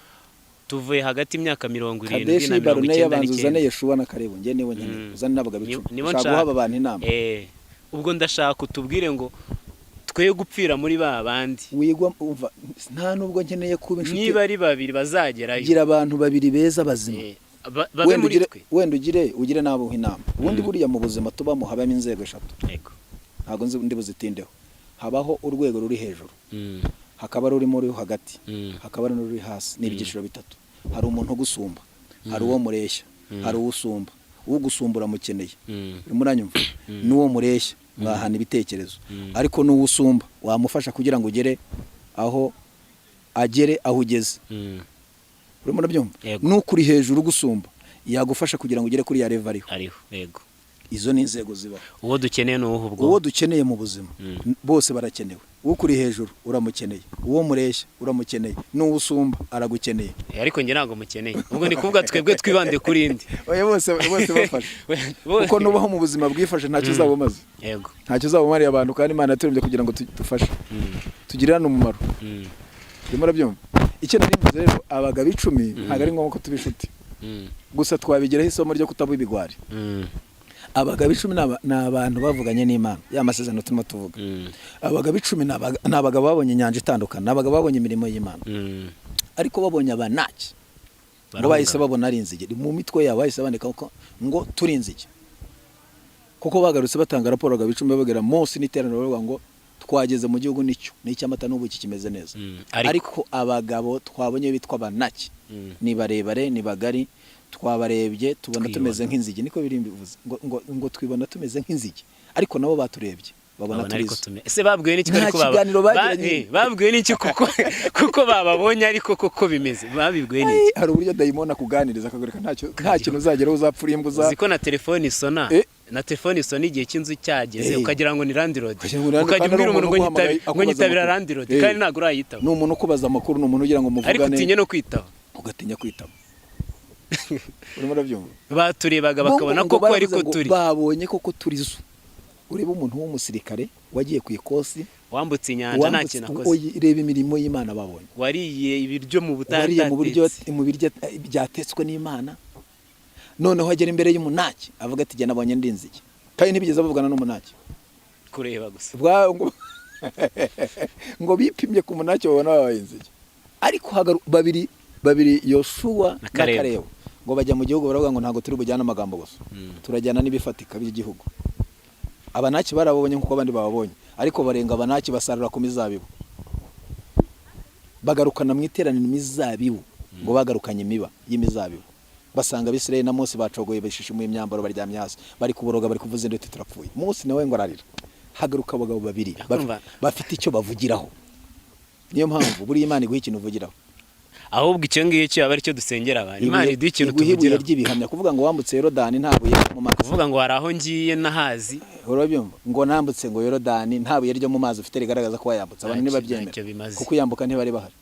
tuvuye hagati y'imyaka 70 na 99. Uzane Yeshuwa na Kalebu, njye niwe nkeneye, uzane n'abagabo 10, ushaka guha abantu inama. Ubwo ndashaka utubwire ngo twe gupfira muri ba bandi. Wigwa umva, nta nubwo nkeneye kuba inshuti. Niba ari babiri bazagerayo. Gira abantu babiri beza bazima, babe muri twe. Wenda ugire nabo inama. Ubundi buriya mu buzima tubamo habamo inzego eshatu, ntabwo nzi ndi buzitindeho. Habaho urwego ruri hejuru, hakaba rurimo ruri hagati, hakaba n'ururi hasi. Ni ibyiciro bitatu. Hari umuntu ugusumba, hari uwo mureshya, hari uwusumba. Ugusumba uramukeneye, urimo uranyumva? N'uwo mureshya mwahana ibitekerezo, ariko n'uwusumba wamufasha kugira ngo ugere aho agere aho ugeze. Urimo urabyumva? N'ukuri hejuru ugusumba yagufasha kugira ngo ugere kuri ya level ariho. Yego. Izo ni inzego zibaho. Uwo dukeneye ni uwuhe ubwo? Uwo dukeneye mu buzima, bose barakenewe. Ukuri hejuru uramukeneye, uwo mureshya uramukeneye, n'uwo usumba aragukeneye. Ariko njye ntabwo mukeneye. Ubwo ni kuvuga twebwe twibande kuri indi. Oya, bose bose bafashe, kuko nubaho mu buzima bwifashe ntacyo uzaba umaze. Yego. Ntacyo uzaba umariye abantu, kandi Imana yaturemye kugira ngo dufashe, tugirane umumaro. Urimo urabyumva? Icyo nari mvuze rero, abagabo 10 ntabwo ari ngombwa ko tuba inshuti, gusa twabigiraho isomo ryo kutaba ibigwari. Abagabo 10 ni abantu bavuganye n'Imana, ya masezerano turimo tuvuga. Abagabo 10 ni abagabo babonye inyanja itandukana, ni abagabo babonye imirimo y'Imana, ariko babonye abanaki ngo bahise babona ari inzige. Mu mitwe yabo bahise bandika ngo turi inzige, kuko bagarutse batanga raporo abagabo 10 bababwira Mose n'iteraniro, bavuga ngo twageze mu gihugu nicyo ni icy'amata n'ubuki kimeze neza, ariko abagabo twabonye bitwa abanaki ni barebare, ni bagari, twabarebye tubona tumeze nk'inzige. Niko biri bivuze ngo twibona tumeze nk'inzige, ariko nabo baturebye. Babona Babona ariko turizo. Ese babwiwe n'iki? Nta Ariko baba kiganiro bagiranye. Babwiwe n'iki kuko bababonye, ariko koko bimeze, babibwiwe n'iki? Ai, hari uburyo dayimoni akuganiriza akagurika, ntacyo, nta kintu uzageraho, uzapfa uri imbwa uza Uzi ko na telefone isona, na telefone isona igihe cy'inzu cyageze, ukagira ngo ni landlord, Ukagira ngo ni landlord, ukajya kandi ari ubwira umuntu ngo umuntu uguhamagaye, ngo akubaza nyitabira amakuru. Landlord, kandi ntabwo urayitaba. Ni umuntu ukubaza amakuru, ni umuntu ugira ngo Ariko muvugane. utinye no kwitaba. Ugatinya kwitaba. Urimo urabyumva? Baturebaga bakabona Ngo koko baravuze ariko ngo turi babonye koko turizo. Urebe umuntu w'umusirikare wagiye ku ikosi, wambutse inyanja nta kintu akoze. Oye, reba imirimo y'Imana babonye. Wariye ibiryo mu Wariye mu buryo butatatetse. mu biryo byatetswe n'Imana, noneho agera imbere y'umunaki avuga ati: "Jye nabonye ndinze iki?" Kandi ntibigeze bavugana n'umunaki. Kureba gusa. Ngo bipimye ku munaki, babona babaye inzige. Ariko babiri babiri, Yoshuwa Na na Kalebu. Karebu, ngo bajya mu gihugu, baravuga ngo ntabwo turi bujyane amagambo gusa, turajyana n'ibifatika by'igihugu. Abanaki barababonye nk'uko abandi bababonye, ariko barenga abanaki, basarura ku mizabibu, bagarukana mu iteraniro imizabibu. Ngo bagarukanye imiba y'imizabibu, basanga Abisirayeli na Mose bacogoye, bishishimuye imyambaro, baryamye hasi, bari kuboroga, bari kuvuza induru, "Turapfuye." Mose nawe ngo ararira. Hagaruka abagabo babiri bafite icyo bavugiraho. Niyo mpamvu buriya Imana iguha ikintu uvugiraho. Ahubwo icyo ngicyo aba aricyo dusengera abantu, Imana iduha ikintu Iguha ibuye tuvugiraho. ry'ibihamya. Kuvuga ngo wambutse Yorodani nta buye mu mazi. Kuvuga ngo hari aho ngiye nahazi. Urabyumva? Ngo nambutse ngo Yorodani, nta buye ryo mu mazi ufite rigaragaza ko wayambutse, abantu ntibabyemera. Ntacyo bimaze. Kuko uyambuka ntibari bahari.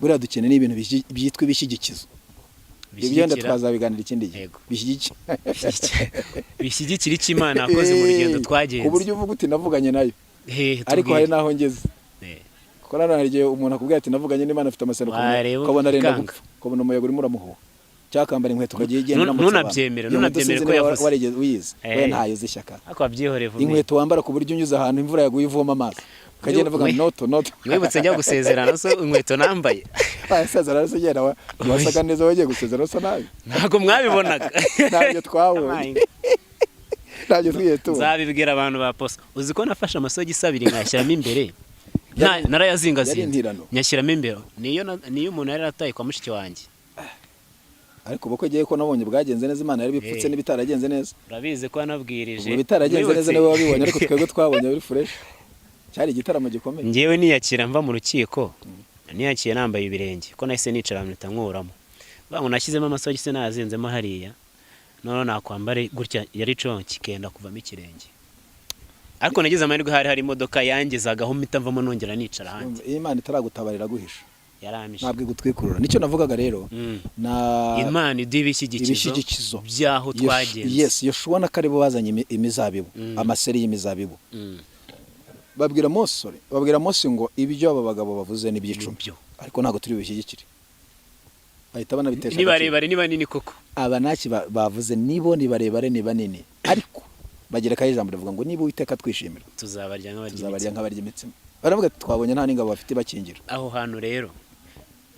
Buriya dukeneye n'ibintu byitwa ibishyigikizo. Ibyo wenda twazabiganira ikindi gihe. Yego. Bishyigikira. Bishyigikira icyo Imana yakoze mu rugendo twagenze. Ku buryo uvuga uti: "Navuganye nayo." Hehe? Ariko hari Tubwire. n'aho ngeze. Kuko nanone hari igihe umuntu akubwira ati: "Navuganye n'Imana", afite amaseno, Wareba ukabona arenda ukanga. gupfa, ukabona umuyaga urimo uramuhuha, cyangwa akambara inkweto ukagiye igenda uramutse abantu. Ntunabyemere, Iyo nkweto ntunabyemere sinzi ko niba yavuze. warigeze uyizi. We ntayo z'ishyaka. Ariko wabyihoreye vuba. Inkweto wambara ku buryo unyuze ahantu imvura yaguye ivoma amazi, ukagenda uvuga noto noto. Mwibutse njya gusezerana, so inkweto nambaye. Wasezerana se ugenda wasaga neza? Wagiye gusezerana usa nabi? Ntabwo mwabibonaga. Ntabyo twabonye, ntabyo twigeze tubona. Nzabibwira abantu ba posa. Uzi ko nafashe amasogisi abiri nkayashyiramo imbere? Yari Narayazingazinze. intirano. Nyashyiramo imbere. Niyo umuntu yari yarataye kwa mushiki wanjye. Ariko ubukwe giye ko nabonye bwagenze neza, Imana yari bipfutse n'ibitaragenze neza. Urabizi ko wanabwirije. Ubwo bitaragenze neza Mwibutse. niwe wabibonye, ariko twebwe twabonye biri fresh, cyari igitaramo gikomeye. Njyewe niyakira mva mu rukiko, niyakiye nambaye ibirenge, ko nahise nicara mpita nkuramo. Bavuga ngo nashyizemo amasogisi nayazinzemo hariya, noneho nakwambara gutya yari conki kikenda kuvamo ikirenge. Ariko nagize amahirwe, hari imodoka yangezagaho, mpita mvamo nongera nicara ahandi. Iyo Imana itaragutabarira guhisha, Yaramishe. ntabwo igutwikurura. Nicyo navugaga rero na Imana iduha ibishyigikizo ibishyigikizo by'aho twagenze. Yes, Yoshuwa na Kalebu bazanye imizabibu, amaseri y'imizabibu. Babwira Mose, sorry, babwira Mose ngo ibyo aba bagabo bavuze ni iby'icumi, Nibyo. ariko ntabwo turi bubishyigikire. Bahita banabitesha Ni agaciro. barebare, ni banini koko. Abanaki bavuze nibo ni barebare, ni banini, ariko bagerekaho ijambo rivuga ngo niba Uwiteka twishimira, tuzabarya nk'abarya tuzabarya imitsima. Nk'abarya imitsima. Baravuga ati: "Twabonye nta n'ingabo bafite bakingira." Aho hantu rero,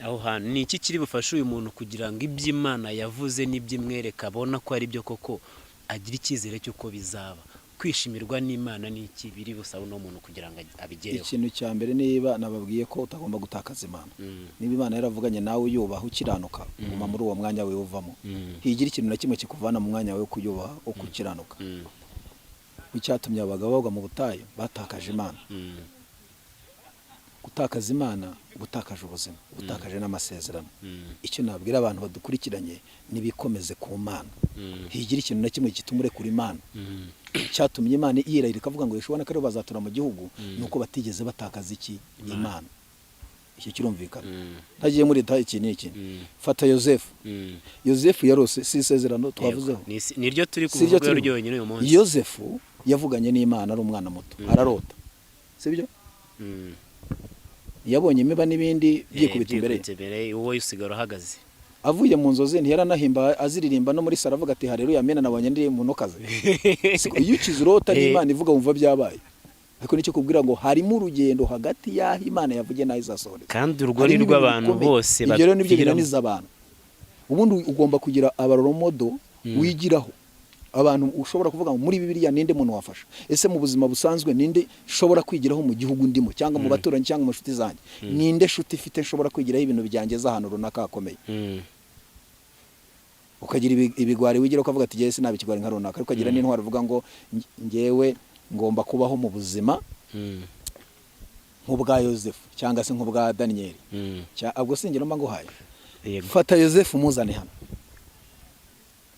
aho hantu ni iki kiri bufashe uyu muntu kugira ngo ibyo Imana yavuze n'ibyo imwereka abona ko ari byo koko, agira icyizere cy'uko bizaba? Kwishimirwa n'Imana ni iki biri busabe uno muntu kugira ngo abigereho? Ikintu cya mbere, niba nababwiye ko utagomba gutakaza Imana, niba Imana yaravuganye nawe uyubaha, ukiranuka, guma muri uwo mwanya wawe uvamo. Ntigira ikintu na kimwe kikuvana mu mwanya wawe wo kuyubaha, wo gukiranuka. Icyatumye abagabo bagwa mu butayu, batakaje Imana. Gutakaza Imana, gutakaje ubuzima, gutakaje n'amasezerano. Icyo nabwira abantu badukurikiranye, nibikomeze ku Mana. Ntigira ikintu na kimwe gituma urekura Imana. Icyatumye Imana yirahira ikavuga ngo Yoshuwa na Kalebu bazatura mu gihugu, ni uko batigeze batakaza iki? Imana. Icyo kirumvikana? Ntagiye muri leta, iki ni iki. Fata Yosefu. Yosefu yarose, si isezerano twavuzeho? Yego. Niryo turi Si iryo kuvuga turimo. ryonyine uyu munsi. Yosefu yavuganye n'Imana ari umwana muto, ararota, sibyo? Yabonye imiba n'ibindi byikubita imbere ye. Byikubita imbere, wowe usigara uhagaze. Avuye mu nzozi, ntiyaranahimba aziririmba no muri saro, avuga ati: "Haleluya, amena, nabonye ndi mu kazi." Siko iyo ukize urota n'Imana ivuga, wumva byabaye. Ariko nicyo kubwira ngo harimo urugendo hagati y'aho Imana yavugiye n'aho izasohoreza. Kandi urwo ni Harimo rwo ibintu abantu bikomeye. bose Ibyo rero nibyo bapfiramo. binaniza abantu. Ubundi ugomba kugira aba role model wigiraho, abantu ushobora kuvuga ngo muri Bibiliya ninde muntu wafasha? Ese mu buzima busanzwe ninde nshobora kwigiraho mu gihugu ndimo, cyangwa mu baturanyi, cyangwa mu nshuti zanjye? Ninde nshuti ifite nshobora kwigiraho ibintu byangeza ahantu runaka hakomeye? Ukagira ibigwari wigira, ukavuga ati: "Jyewe sinaba ikigwari nka runaka." Ariko ukagira n'intwari uvuga ngo: "Njyewe Ngomba kubaho mu buzima nk'ubwa Yosefu cyangwa se nk'ubwa Daniyeli. Ubwo singero mba nguhaye. Yego. Fata Yosefu muzane hano.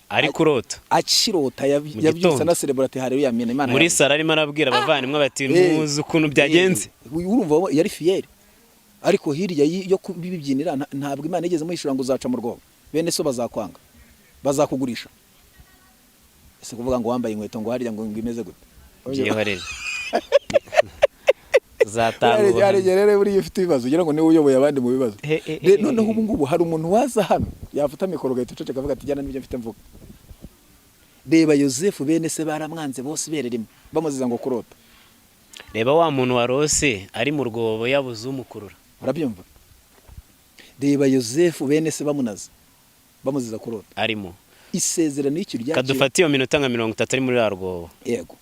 Ari kurota. Akirota yabyutse gitondo. Na celebrate haleluya, amina, Imana Muri yavuze. sara arimo arabwira abavandimwe bati muzi ukuntu byagenze. Urumva yari fier, ariko hirya yo kubibyinira ntabwo Imana yigeze muhishura ngo uzaca mu rwobo, bene so bazakwanga, bazakugurisha. Ese kuvuga ngo wambaye inkweto ngo harya ngo imeze gute? Byihorere, zatanga Hari ubuhamya. igihe rero buriya ufite ibibazo ugira ngo niwe uyoboye abandi mu bibazo. Noneho ubu ngubu hari umuntu waza hano yafata mikoro ugahita uceceka, akavuga ati jyana n'ibyo mfite mvuga. Reba Yosefu, bene se baramwanze bose ibere rimwe, bamuziza ngo kurota. Reba wa muntu warose ari mu rwobo yabuze umukurura. Urabyumva? Reba Yosefu, bene se bamunaze bamuziza kurota. Arimo. Isezerano y'icyo ryakira. Kadufate iyo minota nka 30 ari muri rwa rwobo. Yego.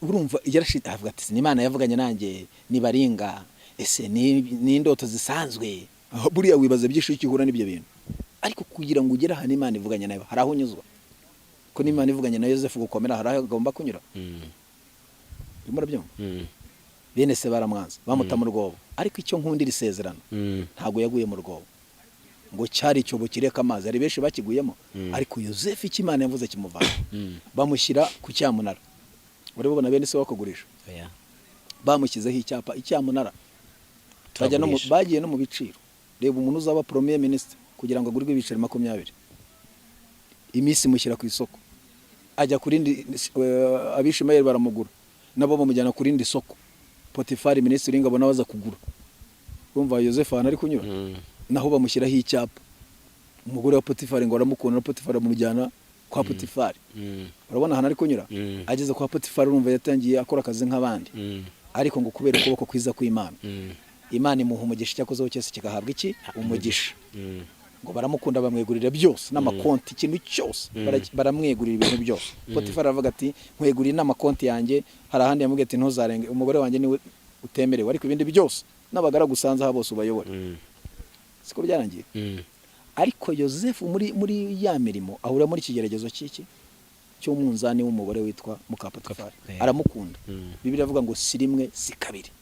Urumva yarashite, avuga ati ni Imana yavuganye nanjye, nibaringa ese ni indoto zisanzwe? Aho buriya wibaza byinshi iyo uhura n'ibyo bintu, ariko kugira ngo ugere ahantu Imana ivuganye nawe hari aho unyuzwa, ko n'Imana ivuganye na Yosefu gukomera hari aho agomba kunyura. Urimo urabyumva? Bene se baramwanze, bamuta mu rwobo, ariko icyo nkundira isezerano, ntabwo yaguye mu rwobo ngo cyari icyobo kireka amazi, hari benshi bakiguyemo. Ariko Yosefu icyo Imana yavuze kimuvana. Bamushyira ku cyamunara. Wari bubona bene se bakugurisha? Oya. Bamushyizeho icyapa icyamunara, bajya no mu, Turagurisha. bagiye no mu biciro. Reba umuntu uzaba premier ministre kugira ngo agurwe ibiceri 20, iminsi imushyira ku isoko, ajya ku rindi, Abishimayeli baramugura, nabo bamujyana ku rindi soko. Potifari minisitiri w'ingabo nawe aza kugura. Urumva Yosefu ahantu ari kunyura? Naho bamushyiraho icyapa. Umugore wa Potifari ngo aramukunda, na Potifari amujyana kwa Potifari. Urabona ahantu ari kunyura? Ageze kwa Potifari, urumva yatangiye akora akazi nk'abandi, ariko ngo kubera ukuboko kwiza kw'Imana, Imana imuha umugisha, icyakozeho cyose kikahabwa iki? Umugisha. Ngo baramukunda, bamwegurira byose n'amakonti, ikintu cyose, baramwegurira ibintu byose. Potifari aravuga ati nkweguriye n'amakonti yanjye. Hari ahandi yamubwiye ati ntuzarenge umugore wanjye, niwe utemerewe, ariko ibindi byose n'abagaragu usanze aha bose ubayobore. Siko byarangiye? Ariko Yosefu muri ya mirimo ahura muri ikigeragezo cy'iki cy'umunzani w'umugore witwa muka Potifari. Aramukunda. Bibiliya iravuga ngo si rimwe si kabiri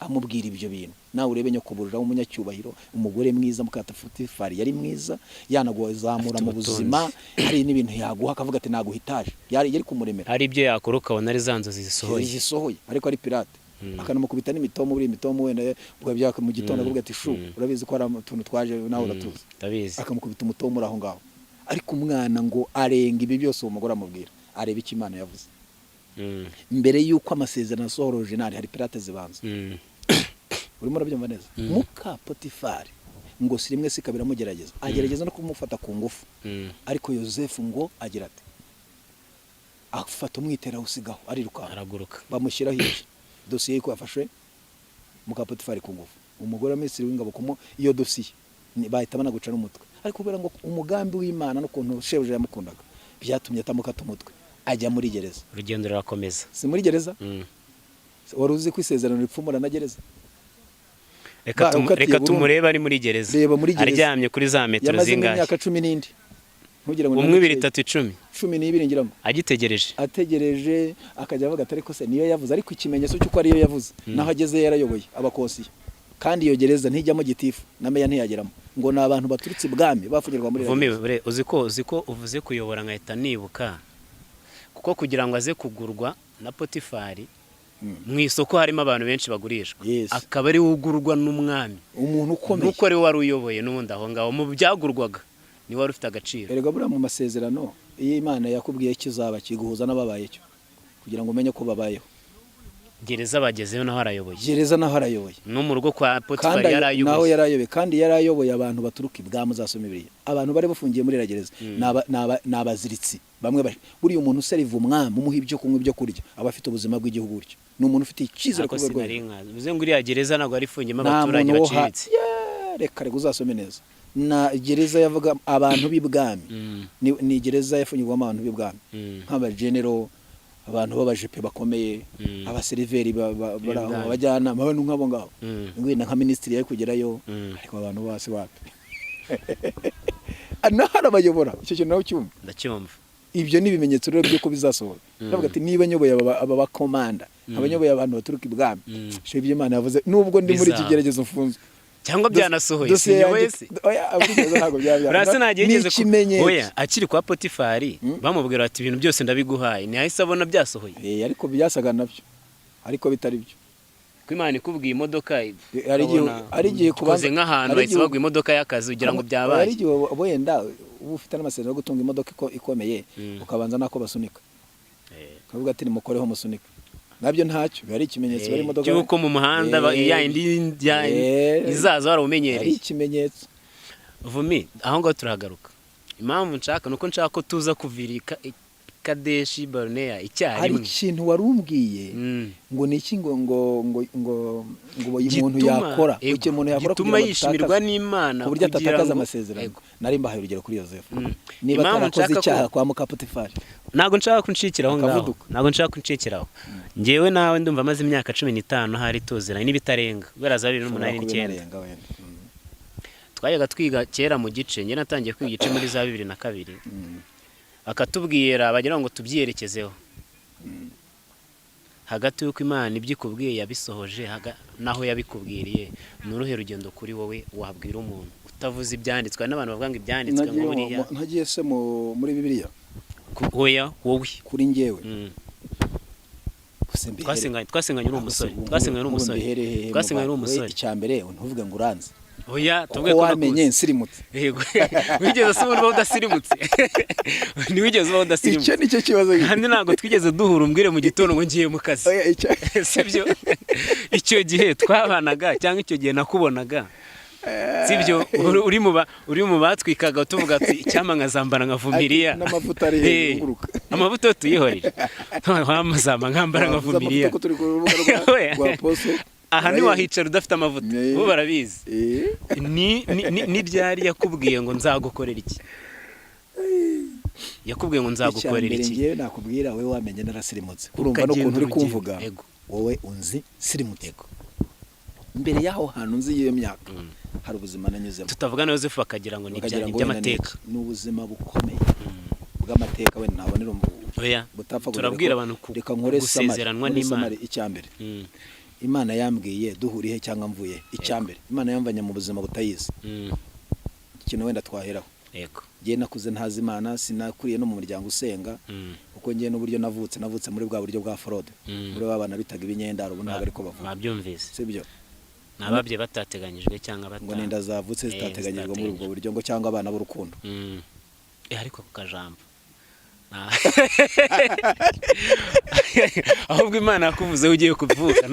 amubwira ibyo bintu. Nawe urebe nyokoburira w'umunyacyubahiro, umugore mwiza, muka Potifari yari mwiza, yanaguzamura Afite mu buzima, hari n'ibintu yaguha akavuga ati naguha itaje, yari kumuremera. Hari ibyo yakora ukabona ari za nzozi zisohoye. Zisohoye, ariko ari pirate, akanamukubita n'imitomo. Buriya imitomo wenda ubwo byaka mu gitondo, akavuga ati shu, urabizi ko hari utuntu twaje, nawe uratuzi. Ndabizi. Akamukubita umutomo uri aho ngaho. Ariko umwana ngo arenga ibi byose uwo mugore amubwira, areba icyo Imana yavuze. Mbere y'uko amasezerano asohora original, hari pirate zibanza. Urimo urabyumva neza? Muka Potifari ngo si rimwe si kabiri amugerageza, agerageza no kumufata ku ngufu. Ariko Yosefu ngo agira ati afata umwitero awusigaho, arirukanka. Araguruka. Bamushyiraho iki? Dosiye y'uko yafashe muka Potifari ku ngufu. Umugore wa minisitiri w'ingabo kumu iyo dosiye bahita banaguca n'umutwe, ariko kubera ngo umugambi w'Imana n'ukuntu shebuja yamukundaga, byatumye atamukata umutwe, ajya muri gereza. Urugendo rurakomeza. Si muri gereza? Wari uzi ko isezerano ripfumura na gereza? Reka Baramukatiye reka burundu. tumurebe ari muri gereza. Reba muri gereza. Aryamye kuri za metero Yamazemo zingahe? imyaka 10 n'indi, ntugire ngo ni 1, 2, mikeya. 3, 10. 12 ngira ngo. Agitegereje. Ategereje, akajya avuga ati ariko se niyo yavuze? Ariko ikimenyetso cy'uko ariyo yavuze, naho ageze yarayoboye abakosiye, kandi iyo gereza ntijyamo gitifu na meya ntiyageramo, ngo ni abantu baturutse ibwami bafungirwa muri Vumi iriya gereza. Bre, uzi ko uvuze kuyobora nkahita nibuka, kuko kugira ngo aze kugurwa na Potifari, mu isoko harimo abantu benshi bagurishwa, akaba ari we ugurwa n'umwami. Umuntu ukomeye. Nuko ari we wari uyoboye n'ubundi aho ngaho mu byagurwaga, niwe wari ufite agaciro. Erega buriya mu masezerano, iyo Imana yakubwiye icyo uzaba, kiguhuza n'ababaye cyo kugira ngo umenye ko babayeho. Gereza bagezeyo naho arayoboye. Gereza naho arayoboye. No mu rugo kwa Kandi Potifari naho yarayoboye. yarayoboye, kandi yarayoboye abantu baturuka ibwami. Uzasoma Bibiliya, abantu bari bafungiye muri iriya gereza ni abaziritsi bamwe. Buriya umuntu useriva umwami, umuha ibyo kunywa, ibyo kurya, aba afite ubuzima bw'igihugu gutyo, ni umuntu ufite icyizere Ariko ku rwego rwo sinari hejuru. nkazi, bivuze ngo iriya gereza ntabwo yari ifungiyemo Nta abaturage muntu wo baciriritse. Yeah, reka reka, uzasome neza, na gereza yavuga abantu b'ibwami. Ni gereza yafungirwamo abantu b'ibwami, nk'abagenero, abantu b'abajepe bakomeye, abaseriveri bari aho, B'ibwami. abajyanama, abantu nk'abo ngabo. Wenda nka minisitiri yari kugerayo, ariko abantu bose wapi. Naho arabayobora, icyo kintu nawe cyumva. Ndacyumva. Ibyo ni ibimenyetso rero by'uko bizasohora. Ndavuga ati niba nyoboye aba bakomanda, abanyoboye abantu baturuka ibwami, sho ibyo Imana yavuze, nubwo ndi muri iki Bizaba. geragezo mfunzwe, Cyangwa byanasohoye, dosiye sinyoboye yanjye- se? Oya, abigeze ntabwo byaba Urasa ntagiye ni yigeze ikimenyetso. Oya, akiri kwa Potifari bamubwira bati ibintu byose ndabiguhaye, ntiyahise abona byasohoye? Ariko byasaga nabyo, ariko bitari byo. Ko Imana ikubwiye imodoka, Hari igihe, ukabona hari igihe ukoze nk'ahantu hari bahise igihe- baguha imodoka y'akazi, ugira ngo byabaye. Hari igihe wenda uba ufite n'amasezerano yo gutunga imodoka ikomeye, ukabanza nako basunika, ukavuga ati nimukoreho musunike, nabyo ntacyo biba ari ikimenyetso, bari imodoka Cy'uko mu muhanda ya indi izaza ari warawumenyereye. ikimenyetso. Vumi, aho ngaho turahagaruka. Impamvu nshaka ni uko nshaka ko tuza kuvira i Kadeshi Baruneya Hari icyarimwe. ikintu wari umbwiye ngo ni iki, ngo uyu muntu yakora, icyo umuntu yakora gituma kugira ngo yishimirwa atatakaze- n'Imana, ku buryo kugira atatakaza ngo amasezerano. Ego. Nari mbahaye urugero kuri Yosefu, niba Impamvu atarakoze nshaka ko icyaha kwa muka Potifari, Ntabwo nshaka kunshikira aho ngaho. Akavuduka. Ntabwo nshaka kunshikiraho. Njyewe nawe ndumva amaze imyaka 15 hari tuziranye n'ibitarenga, guhera za 2008 ushobora 9. kubinarenga wenda. Twajyaga twiga kera mu gice, njye natangiye kwiga igice muri za 2002. Bakatubwira bagira ngo tubyerekezeho hagati y'uko Imana ibyo ikubwiye yabisohoje n'aho yabikubwiriye, ni uruhe rugendo kuri wowe wabwira umuntu utavuze ibyanditswe? Hari n'abantu bavuga ngo ibyanditswe ngo Nagiye buriya ntagiye se muri Bibiliya? Oya, wowe. Kuri njyewe? Gusa Twasenganye uri umusore, twasenganye uri umusore, mbihere hehe? twasenganye uri umusore. Icya mbere, ntuvuge ngo uranze, Oya, tuvuge kuko ko wamenye nakuzi. nsirimutse. Yego, wigeze se uba udasirimutse? Ntiwigeze uba udasirimutse. Icyo nicyo kibazo. Kandi ntabwo twigeze duhura umbwire mu gitondo ngo ngiye mu kazi. Oya, icyo Sibyo? Icyo gihe twabanaga, cyangwa icyo gihe nakubonaga, sibyo, uri mu batwikaga tuvuga ati icyampa nkazambara nka Vumiriya. Ati, n'amavuta ari hejuru, nguruka. Amavuta yo tuyihorere, wamazamba nkambara nka Wavuze amavuta Vumiriya. ko turi ku rubuga Oya. rwa Apostle. Aha ntiwahicara udafite amavuta. Bo barabizi. Ni ryari yakubwiye ngo nzagukorera iki? Yakubwiye ngo nzagukorera Icya mbere, iki? njyewe nakubwira, wowe wamenye narasirimutse, urumva Ukagenda n'ukuntu uri urugendo. kumvuga. Wowe unzi sirimutse. Mbere y'aho hantu nzi y'iyo myaka, hari ubuzima nanyuzemo. Tutavuga na Yosefu bakagira ngo ni Bakagira ngo wenda ni iby'amateka. iki? Ni ubuzima bukomeye bw'amateka, wenda ntabonera Oya, butapfa turabwira abantu reka nkore summary, gusezeranwa nkore n'Imana. summary. Icya mbere, Imana yambwiye duhuriye cyangwa mvuye, icya mbere, Imana yamvanye mu buzima butayizi. Ikintu wenda twaheraho, njye nakuze ntazi Imana, sinakuriye no mu muryango usenga, kuko njye n'uburyo navutse, navutse muri bwa buryo bwa fraude, muri ba bana bitaga ibinyendaro, ubu ntabwo ariko bavuga. Babyumvise. Sibyo? Ni ababyeyi batateganyijwe cyangwa bata Ngo n'inda zavutse zitateganyijwe muri ubwo buryo, ngo cyangwa abana b'urukundo. Ariko ako kajambo, ahubwo Imana yakuvuzeho ugiye kuvuka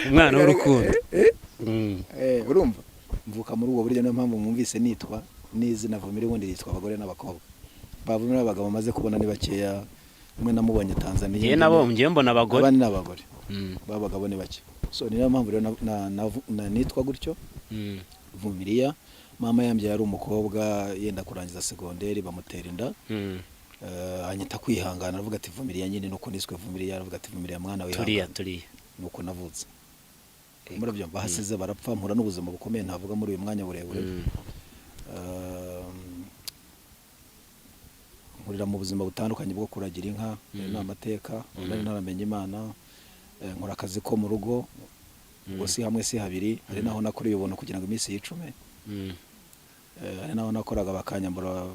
umwana w'urukundo. Urumva mvuka muri ubwo buryo, niyo mpamvu mwumvise nitwa n'izina Vumira. Ubundi ryitwa abagore n'abakobwa, bavumira abagabo maze kubona ni bakeya. Umwe namubonye Tanzania. Njyewe nabo, njyewe mbona abagore. Abandi ni abagore, b'abagabo ni bake. So niyo mpamvu rero nitwa gutyo, Vumiriya. Mama yambyaye ari umukobwa, yenda kurangiza segonderi bamutera inda. Anyita kwihangana, aravuga ati Vumiriya nyine, nuko niswe Vumiriya. Aravuga ati Vumiriya mwana Turiya wihangana. Turiya. Nuko navutse, murabyumva, bahasize barapfa, mpura n'ubuzima bukomeye ntavuga muri uyu mwanya burebure. Nkurira mu buzima butandukanye bwo kuragira inka, ayo ni amateka nari ntaramenya Imana. Nkora akazi ko mu rugo, ubwo si hamwe si habiri, hari naho nakoreye ubuntu kugira ngo iminsi yicume. Hari naho nakoraga bakanyambura,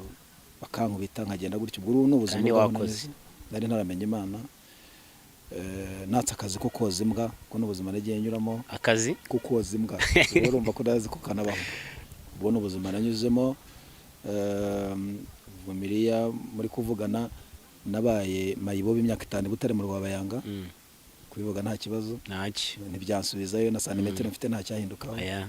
bakankubita, nkagenda gutyo. Ubwo ni ubuzima Kandi bwaho wakoze. nanyuze. Nari ntaramenya Imana. Natse akazi ko koza imbwa, ko n'ubuzima nagiye nyuramo. Akazi? Ko koza imbwa, ubwo urumva ko ndazi ko kanabaho. Ubwo ni ubuzima nanyuzemo. Vumiriya muri kuvugana, nabaye mayibobo imyaka 5 i Butare mu Rwabayanga. Kubivuga nta kibazo. Ntacyo. Ntibyansubizayo na santimetero mfite, nta cyahindukaho. Oya.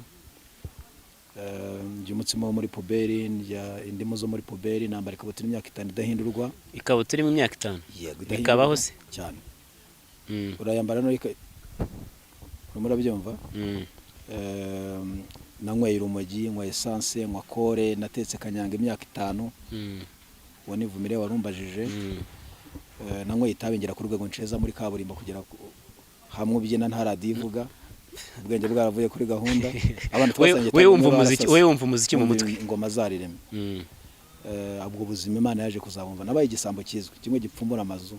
Ndya umutsima wo muri puberi, ndya indimu zo muri puberi, nambara ikabutura imyaka 5 idahindurwa. Ikabutura irimo imyaka 5? Yego. Bikabaho se? Cyane. Urayambara no urimo urabyumva. Nanyweye urumogi, nywa essence, nywa kore, natetse kanyanga imyaka 5. Uwo ni Vumire warumbajije. Nanyweye itabi ngera ku rwego nceza muri kaburimbo kugera hamwe ubyina nta radiyo ivuga, ubwenge bwaravuye kuri gahunda. Abana twasangiye We itabi wumva bamwe umuziki, barasase. we wumva umuziki mu Wumva mutwe. Ingoma zariremye. Ubwo buzima Imana yaje kuzabumva, nabaye igisambo kizwi, kimwe gipfumura amazu.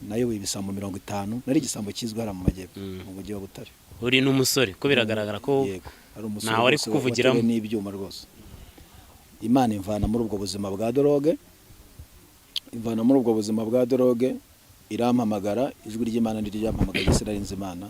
Nayoboye ibisambo 50, nari igisambo kizwi hariya mu majyepfo, mu mujyi wa Butare. Uri n'umusore, ko biragaragara ko Yego, ari umusore ntawe ari rwose kukuvugiramo. watewe n'ibyuma rwose. Imana imvana muri ubwo buzima bwa drogue, imvana muri ubwo buzima bwa drogue, irampamagara. Ijwi ry'Imana ntiryampamagaye, sinari nzi Imana.